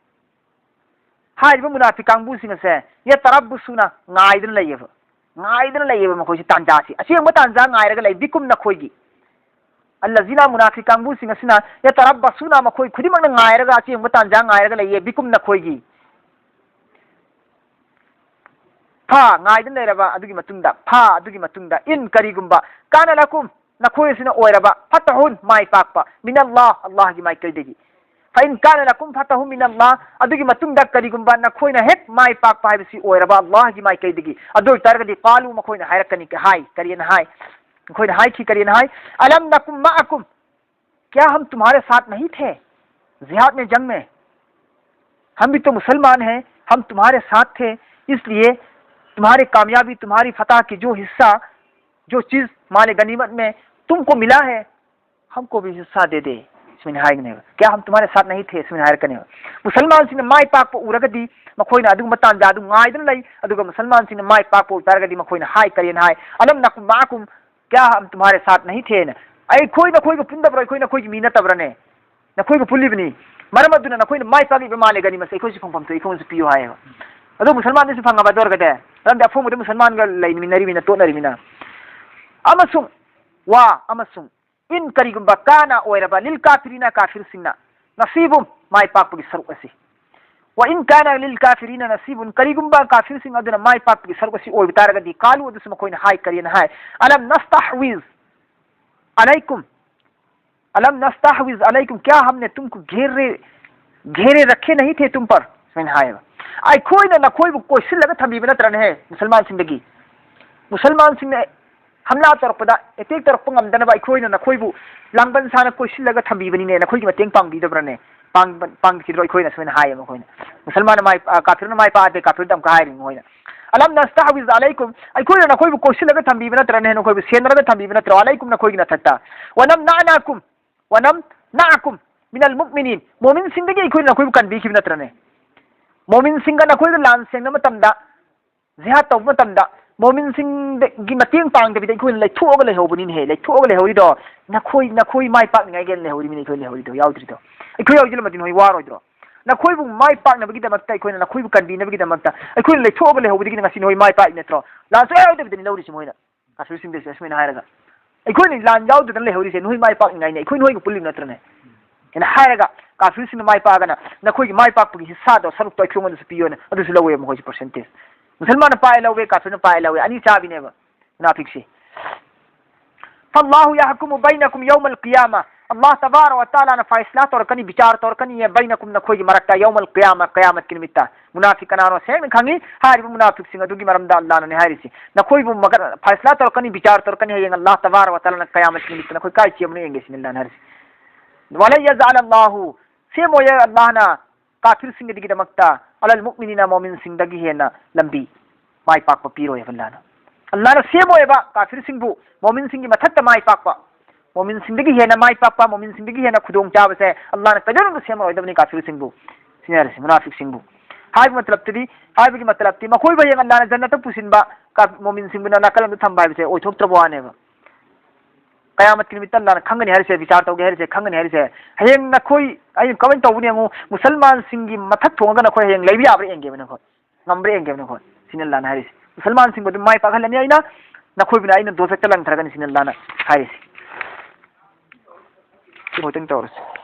ꯍꯥꯏꯔꯤꯕ ꯃꯨꯅꯥꯐꯤꯛ ꯀꯥꯡꯕꯨꯁꯤꯡ ꯑꯁꯦ "ꯌꯇꯔꯕꯁꯨꯅ", ꯉꯥꯏꯗꯨꯅ ꯂꯩꯌꯦꯕ, ꯉꯥꯏꯗꯨꯅ ꯂꯩꯌꯦꯕ ꯃꯈꯣꯏꯁꯤ ꯇꯥꯟꯖꯥꯁꯤ, ꯑꯁꯦꯡꯕ ꯇꯥꯟꯖꯥ ꯉꯥꯏꯔꯒ ꯂꯩ, "ꯕꯤꯀꯨꯝ", ꯅꯈꯣꯏꯒꯤ. "ꯑꯜꯂꯖꯤꯅ", ꯃꯨꯅꯥꯐꯤꯛ ꯀꯥꯡꯕꯨꯁꯤꯡ ꯑꯁꯤꯅ "ꯌꯇꯔꯕꯁꯨꯅ", ꯃꯈꯣꯏ ꯈꯨꯗꯤꯡꯃꯛꯅ ꯉꯥꯏꯔꯒ, ꯑꯁꯦꯡꯕ ꯇꯥꯟꯖꯥ ꯉꯥꯏꯔꯒ ꯂꯩꯌꯦ, "ꯕꯤꯀꯨꯝ", ꯅꯈꯣꯏꯒꯤ. ꯐꯥ, ꯉꯥꯏꯗꯨꯅ ꯂꯩꯔꯕ ꯑꯗꯨꯒꯤ ꯃꯇꯨꯡꯗ, ꯐꯥ, ꯑꯗꯨꯒꯤ ꯃꯇꯨꯡꯗ, "ꯏꯟ", ꯀꯔꯤꯒꯨꯝꯕ, "ꯀꯥꯅ ꯂꯀꯨꯝ", ꯅꯈꯣꯏ ꯑꯁꯤꯅ ꯑꯣꯏꯔꯕ, "ꯐꯇꯍꯨꯟ", ꯃꯥꯏ ꯄꯥꯛꯄ, "ꯃꯤꯅꯜꯂꯥꯍ", ꯑꯜꯂꯥꯍꯒꯤ ꯃꯥꯏꯀꯩꯗꯒꯤ. "ꯐꯏꯟ ꯀꯥꯅ ꯂꯀꯨꯝ ꯐꯇꯍꯨꯟ ꯃꯤꯅꯜꯂꯥꯍ", ꯑꯗꯨꯒꯤ ꯃꯇꯨꯡꯗ ꯀꯔꯤꯒꯨꯝꯕ ꯅꯈꯣꯏꯅ ꯍꯦꯛ ꯃꯥꯏ ꯄꯥꯛꯄ ꯍꯥꯏꯕꯁꯤ ꯑꯣꯏꯔꯕ ꯑꯜꯂꯥꯍꯒꯤ ꯃꯥꯏꯀꯩꯗꯒꯤ, ꯑꯗꯨ ꯑꯣꯏꯇꯥꯔꯒꯗꯤ, "ꯀꯥꯂꯨ", ꯃꯈꯣꯏꯅ ꯍꯥꯏꯔꯛꯀꯅꯤ, ꯍꯥꯏ, ꯀꯔꯤꯅ ꯍꯥꯏ? ꯃꯈꯣꯏꯅ ꯍꯥꯏꯈꯤ, ꯀꯔꯤꯅ ꯍꯥꯏ? "ꯑꯂꯝ ꯅꯀꯨꯝ ꯃꯥꯑꯀꯨꯝ", "क्या हम तुम्हारे साथ नहीं थे जिहाद में, जंग में? हम भी तो मुसलमान हैं, हम तुम्हारे साथ थे, इसलिए तुम्हारी कामयाबी, तुम्हारी फतह की जो हिस्सा, जो चीज़ माल गनीमत में तुमको मिला है, हमको भी हिस्सा दे दे", ꯁꯨꯃꯥꯏꯅ ꯍꯥꯏꯒꯅꯦꯕ꯫ "क्या हम तुम्हारे साथ नहीं थे", ꯁꯨꯃꯥꯏꯅ ꯍꯥꯏꯔꯛꯀꯅꯦꯕ꯫ ꯃꯨꯁꯜꯃꯥꯟꯁꯤꯡꯅ ꯃꯥꯏ ꯄꯥꯛꯄ ꯎꯔꯒꯗꯤ ꯃꯈꯣꯏꯅ ꯑꯗꯨꯒꯨꯝꯕ ꯇꯥꯟꯖꯥ ꯑꯗꯨ ꯉꯥꯏꯗꯨꯅ ꯂꯩ, ꯑꯗꯨꯒ ꯃꯨꯁꯜꯃꯥꯟꯁꯤꯡꯅ ꯃꯥꯏ ꯄꯥꯛꯄ ꯎ ꯇꯥꯔꯒꯗꯤ ꯃꯈꯣꯏꯅ ꯍꯥꯏ, ꯀꯔꯤꯅ ꯍꯥꯏ? "ꯑꯂꯝ ꯅꯀꯨꯝ ꯃꯥꯑꯀꯨꯝ, ꯀꯌꯥ ꯍꯝ ꯇꯨꯝꯍꯥꯔꯦ ꯁꯥꯠ ꯅꯍꯤ ꯊꯦꯅ?" ꯑꯩꯈꯣꯏ ꯅꯈꯣꯏꯒ ꯄꯨꯟꯗꯕ꯭ꯔꯣ? ꯑꯩꯈꯣꯏ ꯅꯈꯣꯏꯒꯤ ꯃꯤ ꯅꯠꯇꯕ꯭ꯔꯅꯦ? ꯅꯈꯣꯏꯒ ꯄꯨꯜꯂꯤꯕꯅꯤ꯫ ꯃꯔꯝ ꯑꯗꯨꯅ ꯅꯈꯣꯏꯅ ꯃꯥꯏ ꯄꯥꯛꯂꯤꯕ ꯃꯥꯜꯂꯦ, ꯒꯅꯤꯃꯁꯦ ꯑꯩꯈꯣꯏꯁꯨ ꯐꯪꯐꯝ ꯊꯣꯛꯏ, ꯑꯩꯈꯣꯏꯅꯁꯨ ꯄꯤꯌꯨ ꯍꯥꯏꯌꯦꯕ꯫ ꯑꯗꯣ ꯃꯨꯁꯜꯃꯥꯟꯗꯁꯨ ꯐꯪꯉꯕ ꯑꯗꯨ ꯑꯣꯏꯔꯒꯗꯤ? ꯃꯔꯝꯗꯤ ꯑꯐꯣꯡꯕꯗ ꯃꯨꯁꯜꯃꯥꯟꯒ ꯂꯩꯃꯤꯟꯅꯔꯤꯃꯤꯅ, ꯇꯣꯠꯅꯔꯤꯃꯤꯅ꯫ ꯑꯃꯁꯨꯡ ꯋꯥ ꯑꯃꯁꯨꯡ ꯏꯟ ꯀꯔꯤꯒꯨꯝꯕ ꯀꯥꯅ ꯑꯣꯏꯔꯕ ꯂꯤꯜ ꯀꯥꯐꯤꯔꯤꯅ ꯀꯥꯐꯤꯔꯁꯤꯡꯅ ꯅꯁꯤꯕꯨꯝ ꯃꯥꯏ ꯄꯥꯛꯄꯒꯤ ꯁꯔꯨꯛ ꯑꯁꯤ꯫ ꯋꯥ ꯏꯟ ꯀꯥꯅ ꯂꯤꯜ ꯀꯥꯐꯤꯔꯤꯅ ꯅꯁꯤꯕꯨꯟ ꯀꯔꯤꯒꯨꯝꯕ ꯀꯥꯐꯤꯔꯁꯤꯡ ꯑꯗꯨꯅ ꯃꯥꯏ ꯄꯥꯛꯄꯒꯤ ꯁꯔꯨꯛ ꯑꯁꯤ ꯑꯣꯏꯕ ꯇꯥꯔꯒꯗꯤ ꯀꯥꯂꯨ ꯑꯗꯨꯁꯨ ꯃꯈꯣꯏꯅ ꯍꯥꯏ ꯀꯔꯤꯅ ꯍꯥꯏ? ꯑꯂꯝ ꯅꯁꯇꯍꯋꯤꯖ ꯑꯂꯩꯀꯨꯝ ꯑꯂꯝ ꯅꯁꯇꯍꯋꯤꯖ ꯑꯂꯩꯀꯨꯝ ꯀꯌꯥ ꯍꯝꯅꯦ ꯇꯨꯝꯀꯨ ꯘꯦꯔꯦ ꯘꯦꯔꯦ ꯔꯈꯦ ꯅꯍꯤ ꯊꯦ ꯇꯨꯝ ꯄꯔ? ꯁꯨꯃꯥꯏꯅ ꯍꯥꯏꯌꯦꯕ꯫ ꯑꯩꯈꯣꯏꯅ ꯅꯈꯣꯏꯕꯨ ꯀꯣꯏꯁꯤꯜꯂꯒ ꯊꯝꯕꯤꯕ ꯅꯠꯇ꯭ꯔꯅꯦꯍꯦ ꯃꯨꯁꯜꯃꯥꯟꯁꯤꯡꯗꯒꯤ? ꯃꯨꯁꯜꯃꯥꯟꯁꯤꯡꯅ ꯍꯝꯂꯥ ꯇꯧꯔꯛꯄꯗ, ꯑꯦꯇꯦꯛ ꯇꯧꯔꯛꯄ ꯉꯝꯗꯅꯕ ꯑꯩꯈꯣꯏꯅ ꯅꯈꯣꯏꯕꯨ ꯂꯥꯡꯕꯟ ꯁꯥꯅ ꯀꯣꯏꯁꯤꯜꯂꯒ ꯊꯝꯕꯤꯕꯅꯤꯅꯦ, ꯅꯈꯣꯏꯒꯤ ꯃꯇꯦꯡ ꯄꯥꯡꯕꯤꯗꯕ꯭ꯔꯅꯦ? ꯄꯥꯡꯕ-, ꯄꯥꯡꯈꯤꯗ꯭ꯔꯣ? ꯑꯩꯈꯣꯏꯅ ꯁꯨꯃꯥꯏꯅ ꯍꯥꯏꯌꯦ ꯃꯈꯣꯏꯅ꯫ ꯃꯨꯁꯜꯃꯥꯟꯅ ꯃꯥꯏ, ꯑ, ꯀꯥꯐꯤꯔꯅ ꯃꯥꯏ ꯄꯥꯛꯑꯗꯤ ꯀꯥꯐꯤꯔꯗ ꯑꯃꯨꯛꯀ ꯍꯥꯏꯔꯤ ꯃꯈꯣꯏꯅ꯫ "ꯑꯂꯝ ꯅꯁꯇꯍꯋꯤꯖ ꯑꯂꯩꯀꯨꯝ", ꯑꯩꯈꯣꯏꯅ ꯅꯈꯣꯏꯕꯨ ꯀꯣꯏꯁꯤꯜꯂꯒ ꯊꯝꯕꯤꯕ ꯅꯠꯇ꯭ꯔꯅꯦ, ꯅꯈꯣꯏꯕꯨ ꯁꯦꯟꯅꯔꯒ ꯊꯝꯕꯤꯕ ꯅꯠꯇ꯭ꯔꯣ? "ꯑꯂꯩꯀꯨꯝ", ꯅꯈꯣꯏꯒꯤ ꯅꯊꯛꯇ꯫ "ꯋꯅꯝ ꯅꯥꯅꯥꯀꯨꯝ", "ꯋꯅꯝ ꯅꯥꯑꯀꯨꯝ ꯃꯤꯅꯜ ꯃꯨꯛꯃꯤꯅꯤꯟ", ꯃꯣꯃꯤꯟꯁꯤꯡꯗꯒꯤ ꯑꯩꯈꯣꯏꯅ ꯅꯈꯣꯏꯕꯨ ꯀꯟꯕꯤꯈꯤꯕ ꯅꯠꯇ꯭ꯔꯅꯦ? ꯃꯣꯃꯤꯟꯁꯤꯡꯒ ꯅꯈꯣꯏꯒ ꯂꯥꯟ ꯁꯦꯡꯅ ꯃꯇꯝꯗ, ꯖꯤꯍꯥꯗ ꯇꯧꯕ ꯃꯇꯝꯗ, ꯃꯣꯃꯤꯟꯁꯤꯡꯗꯒꯤ ꯃꯇꯦꯡ ꯄꯥꯡꯗꯕꯤꯗ ꯑꯩꯈꯣꯏꯅ ꯂꯩꯊꯣꯛꯑꯒ ꯂꯩꯍꯧꯕꯅꯤꯅꯦꯍꯦ꯫ ꯂꯩꯊꯣꯛꯑꯒ ꯂꯩꯍꯧꯔꯤꯗꯣ ꯅꯈꯣꯏ, ꯅꯈꯣꯏ ꯃꯥꯏ ꯄꯥꯛꯅꯤꯡꯉꯥꯏꯒꯤ ꯂꯩꯍꯧꯔꯤꯕꯅꯤ꯫ ꯑꯩꯈꯣꯏ ꯂꯩꯍꯧꯔꯤꯗꯣ ꯌꯥꯎꯗ꯭ꯔꯤꯗꯣ, ꯑꯩꯈꯣꯏ ꯌꯥꯎꯗ꯭ꯔꯤꯂꯃꯗꯤ ꯅꯈꯣꯏ ꯋꯥꯔꯣꯏꯗ꯭ꯔꯣ? ꯅꯈꯣꯏꯕꯨ ꯃꯥꯏ ꯄꯥꯛꯅꯕꯒꯤꯗꯃꯛꯇ, ꯑꯩꯈꯣꯏꯅ ꯅꯈꯣꯏꯕꯨ ꯀꯟꯕꯤꯅꯕꯒꯤꯗꯃꯛꯇ ꯑꯩꯈꯣꯏꯅ ꯂꯩꯊꯣꯛꯑꯒ ꯂꯩꯍꯧꯕꯗꯒꯤ ꯉꯁꯤ ꯅꯈꯣꯏ ꯃꯥꯏ ꯄꯥꯛꯏ ꯅꯠꯇ꯭ꯔꯣ? ꯂꯥꯟ ꯁꯨꯡꯌꯥ ꯌꯥꯎꯗꯕꯤꯗꯅꯤ ꯂꯧꯔꯤꯁꯤ ꯃꯣꯏꯅ꯫ ꯀꯥꯐꯤꯔꯁꯤꯡꯗꯁꯨ ꯑꯁꯨꯃꯥꯏꯅ ꯍꯥꯏꯔꯒ, "ꯑꯩꯈꯣꯏꯅ ꯂꯥꯟ ꯌꯥꯎꯗꯗꯅ ꯂꯩꯍꯧꯔꯤꯁꯦ ꯅꯈꯣꯏ ꯃꯥꯏ ꯄꯥꯛꯅꯤꯡꯉꯥꯏꯅꯤ, ꯑꯩꯈꯣꯏ ꯅꯈꯣꯏꯒ ꯄꯨꯜꯂꯤꯕ ꯅꯠꯇ꯭ꯔꯅꯦ?" ꯍꯥꯏꯅ ꯍꯥꯏꯔꯒ, ꯀꯥꯐꯤꯔꯁꯤꯡꯅ ꯃꯥꯏ ꯄꯥꯛꯑꯒꯅ ꯅꯈꯣꯏꯒꯤ ꯃꯥꯏ ꯄꯥꯛꯄꯒꯤ ꯍꯤꯁꯥꯗꯣ, ꯁꯔꯨꯛꯇꯣ ꯑꯩꯈꯣꯏꯉꯣꯟꯗꯁꯨ ꯄꯤꯌꯣꯅ ꯑꯗꯨꯁꯨ ꯂꯧꯋꯦ ꯃꯈꯣꯏꯁꯦ percentage꯫ ꯃꯨꯁꯜꯃꯥꯟꯅ ꯄꯥꯏ ꯂꯧꯋꯦ, ꯀꯥꯐꯤꯔꯅ ꯄꯥꯏ ꯂꯧꯋꯦ, ꯑꯅꯤ ꯆꯥꯕꯤꯅꯦꯕ ꯃꯨꯅꯥꯐꯤꯛꯁꯤ꯫ "ꯐꯜꯂꯥꯍꯨ ꯌꯥꯍꯀꯨꯃꯨ ꯕꯩꯅꯀꯨꯝ ꯌꯧꯃꯜ ꯀꯤꯌꯥꯃꯥ", ꯑꯜꯂꯥꯍ ꯇꯕꯥꯔꯛ ꯋ ꯇꯥꯂꯥꯅ ꯐꯥꯏꯁꯂꯥ ꯇꯧꯔꯛꯀꯅꯤ, ꯕꯤꯆꯥꯔ ꯇꯧꯔꯛꯀꯅꯤꯌꯦ, "ꯕꯩꯅꯀꯨꯝ", ꯅꯈꯣꯏꯒꯤ ꯃꯔꯛꯇ, "ꯌꯧꯃꯜ ꯀꯤꯌꯥꯃꯥ", ꯀꯌꯥꯃꯠꯀꯤ ꯅꯨꯃꯤꯠꯇ꯫ ꯃꯨꯅꯥꯐꯤꯛ ꯀꯅꯥꯅꯣ ꯁꯦꯡꯅ ꯈꯪꯉꯤ꯫ ꯍꯥꯏꯔꯤꯕ ꯃꯨꯅꯥꯐꯤꯛꯁꯤꯡ ꯑꯗꯨꯒꯤ ꯃꯔꯝꯗ ꯑꯜꯂꯥꯍꯅꯅꯦ ꯍꯥꯏꯔꯤꯁꯤ꯫ ꯅꯈꯣꯏꯕꯨ ꯃꯒ-, ꯐꯥꯏꯁꯂꯥ ꯇꯧꯔꯛꯀꯅꯤ, ꯕꯤꯆꯥꯔ ꯇꯧꯔꯛꯀꯅꯤ ꯍꯌꯦꯡ ꯑꯜꯂꯥꯍ ꯇꯕꯥꯔꯛ ꯋ ꯇꯥꯂꯥꯅ ꯀꯌꯥꯃꯠꯀꯤ ꯅꯨꯃꯤꯠꯇ꯫ ꯅꯈꯣꯏ ꯀꯥꯏ ꯆꯦꯟꯕꯅꯣ ꯌꯦꯡꯒꯦ ꯁꯤꯅꯤ ꯑꯜꯂꯥꯍꯅ ꯍꯥꯏꯔꯤꯁꯤ꯫ "ꯋꯂꯟ ꯌꯖꯑꯂ ꯑꯜꯂꯥꯍꯨ", ꯁꯦꯝꯃꯣꯏꯌꯦ ꯑꯜꯂꯥꯍꯅ, "ꯀꯥꯐꯤꯔꯁꯤꯡꯒꯤꯗꯒꯤꯗꯃꯛꯇ, ꯑꯂꯜ ꯃꯨꯑꯃꯤꯅꯤꯅ", ꯃꯣꯃꯤꯟꯁꯤꯡꯗꯒꯤ ꯍꯦꯟꯅ ꯂꯝꯕꯤ, ꯃꯥꯏ ꯄꯥꯛꯄ ꯄꯤꯔꯣꯏ ꯍꯥꯏꯕ ꯑꯜꯂꯥꯍꯅ꯫ ꯑꯜꯂꯥꯍꯅ ꯁꯦꯝꯃꯣꯏꯕ ꯀꯥꯐꯤꯔꯁꯤꯡꯕꯨ, ꯃꯣꯃꯤꯟꯁꯤꯡꯒꯤ ꯃꯊꯛꯇ ꯃꯥꯏ ꯄꯥꯛꯄ, ꯃꯣꯃꯤꯟꯁꯤꯡꯗꯒꯤ ꯍꯦꯟꯅ ꯃꯥꯏ ꯄꯥꯛꯄ, ꯃꯣꯃꯤꯟꯁꯤꯡꯗꯒꯤ ꯍꯦꯟꯅ ꯈꯨꯗꯣꯡ ꯆꯥꯕꯁꯦ ꯑꯜꯂꯥꯍꯅ ꯀꯩꯗꯧꯅꯨꯡꯗ ꯁꯦꯝꯃꯔꯣꯏꯗꯕꯅꯤ ꯀꯥꯐꯤꯔꯁꯤꯡꯕꯨ꯫ ꯁꯤꯅꯤ ꯍꯥꯏꯔꯤꯁꯤ, ꯃꯨꯅꯥꯐꯤꯛꯁꯤꯡꯕꯨ꯫ ꯍꯥꯏꯕ ꯃꯇꯂꯕꯇꯗꯤ, ꯍꯥꯏꯕꯒꯤ ꯃꯇꯂꯕꯇꯤ ꯃꯈꯣꯏꯕꯨ ꯍꯌꯦꯡ ꯑꯜꯂꯥꯍꯅ ꯖꯟꯅꯠꯇ ꯄꯨꯁꯤꯟꯕ, ꯀꯥ-, ꯃꯣꯃꯤꯟꯁꯤꯡꯕꯨꯅ ꯅꯥꯀꯜ ꯑꯃꯗ ꯊꯝꯕ ꯍꯥꯏꯕꯁꯦ ꯑꯣꯏꯊꯣꯛꯇ꯭ꯔꯕ ꯋꯥꯅꯦꯕ꯫ ꯀꯌꯥꯃꯠꯀꯤ ꯅꯨꯃꯤꯠꯇ ꯑꯜꯂꯥꯍꯅ ꯈꯪꯒꯅꯤ ꯍꯥꯏꯔꯤꯁꯦ, ꯕꯤꯆꯥꯔ ꯇꯧꯒꯦ ꯍꯥꯏꯔꯤꯁꯦ, ꯈꯪꯒꯅꯤ ꯍꯥꯏꯔꯤꯁꯦ꯫ ꯍꯌꯦꯡ ꯅꯈꯣꯏ, ꯑꯩꯅ ꯀꯃꯥꯏꯅ ꯇꯧꯕꯅꯤ ꯌꯦꯡꯉꯨ, ꯃꯨꯁꯜꯃꯥꯟꯁꯤꯡꯒꯤ ꯃꯊꯛ ꯊꯣꯡꯉꯒ ꯅꯈꯣꯏ ꯍꯌꯦꯡ ꯂꯩꯕ ꯌꯥꯕ꯭ꯔꯥ ꯌꯦꯡꯒꯦꯕ ꯅꯈꯣꯏ, ꯉꯝꯕ꯭ꯔꯥ ꯌꯦꯡꯒꯦꯕ ꯅꯈꯣꯏ꯫ ꯁꯤꯅꯤ ꯑꯜꯂꯥꯍꯅ ꯍꯥꯏꯔꯤꯁꯦ꯫ ꯃꯨꯁꯜꯃꯥꯟꯁꯤꯡꯕꯨ ꯑꯗꯨꯝ ꯃꯥꯏ ꯄꯥꯛꯍꯜꯂꯅꯤ ꯑꯩꯅ, ꯅꯈꯣꯏꯕꯨꯅ ꯑꯩꯅ ꯗꯣꯖꯈꯇ ꯂꯪꯊꯔꯒꯅꯤ ꯁꯤꯅꯤ ꯑꯜꯂꯥꯍꯅ ꯍꯥꯏꯔꯤꯁꯦ꯫ ꯁꯤ ꯈꯛꯇꯪ ꯇꯧꯔꯁꯤ꯫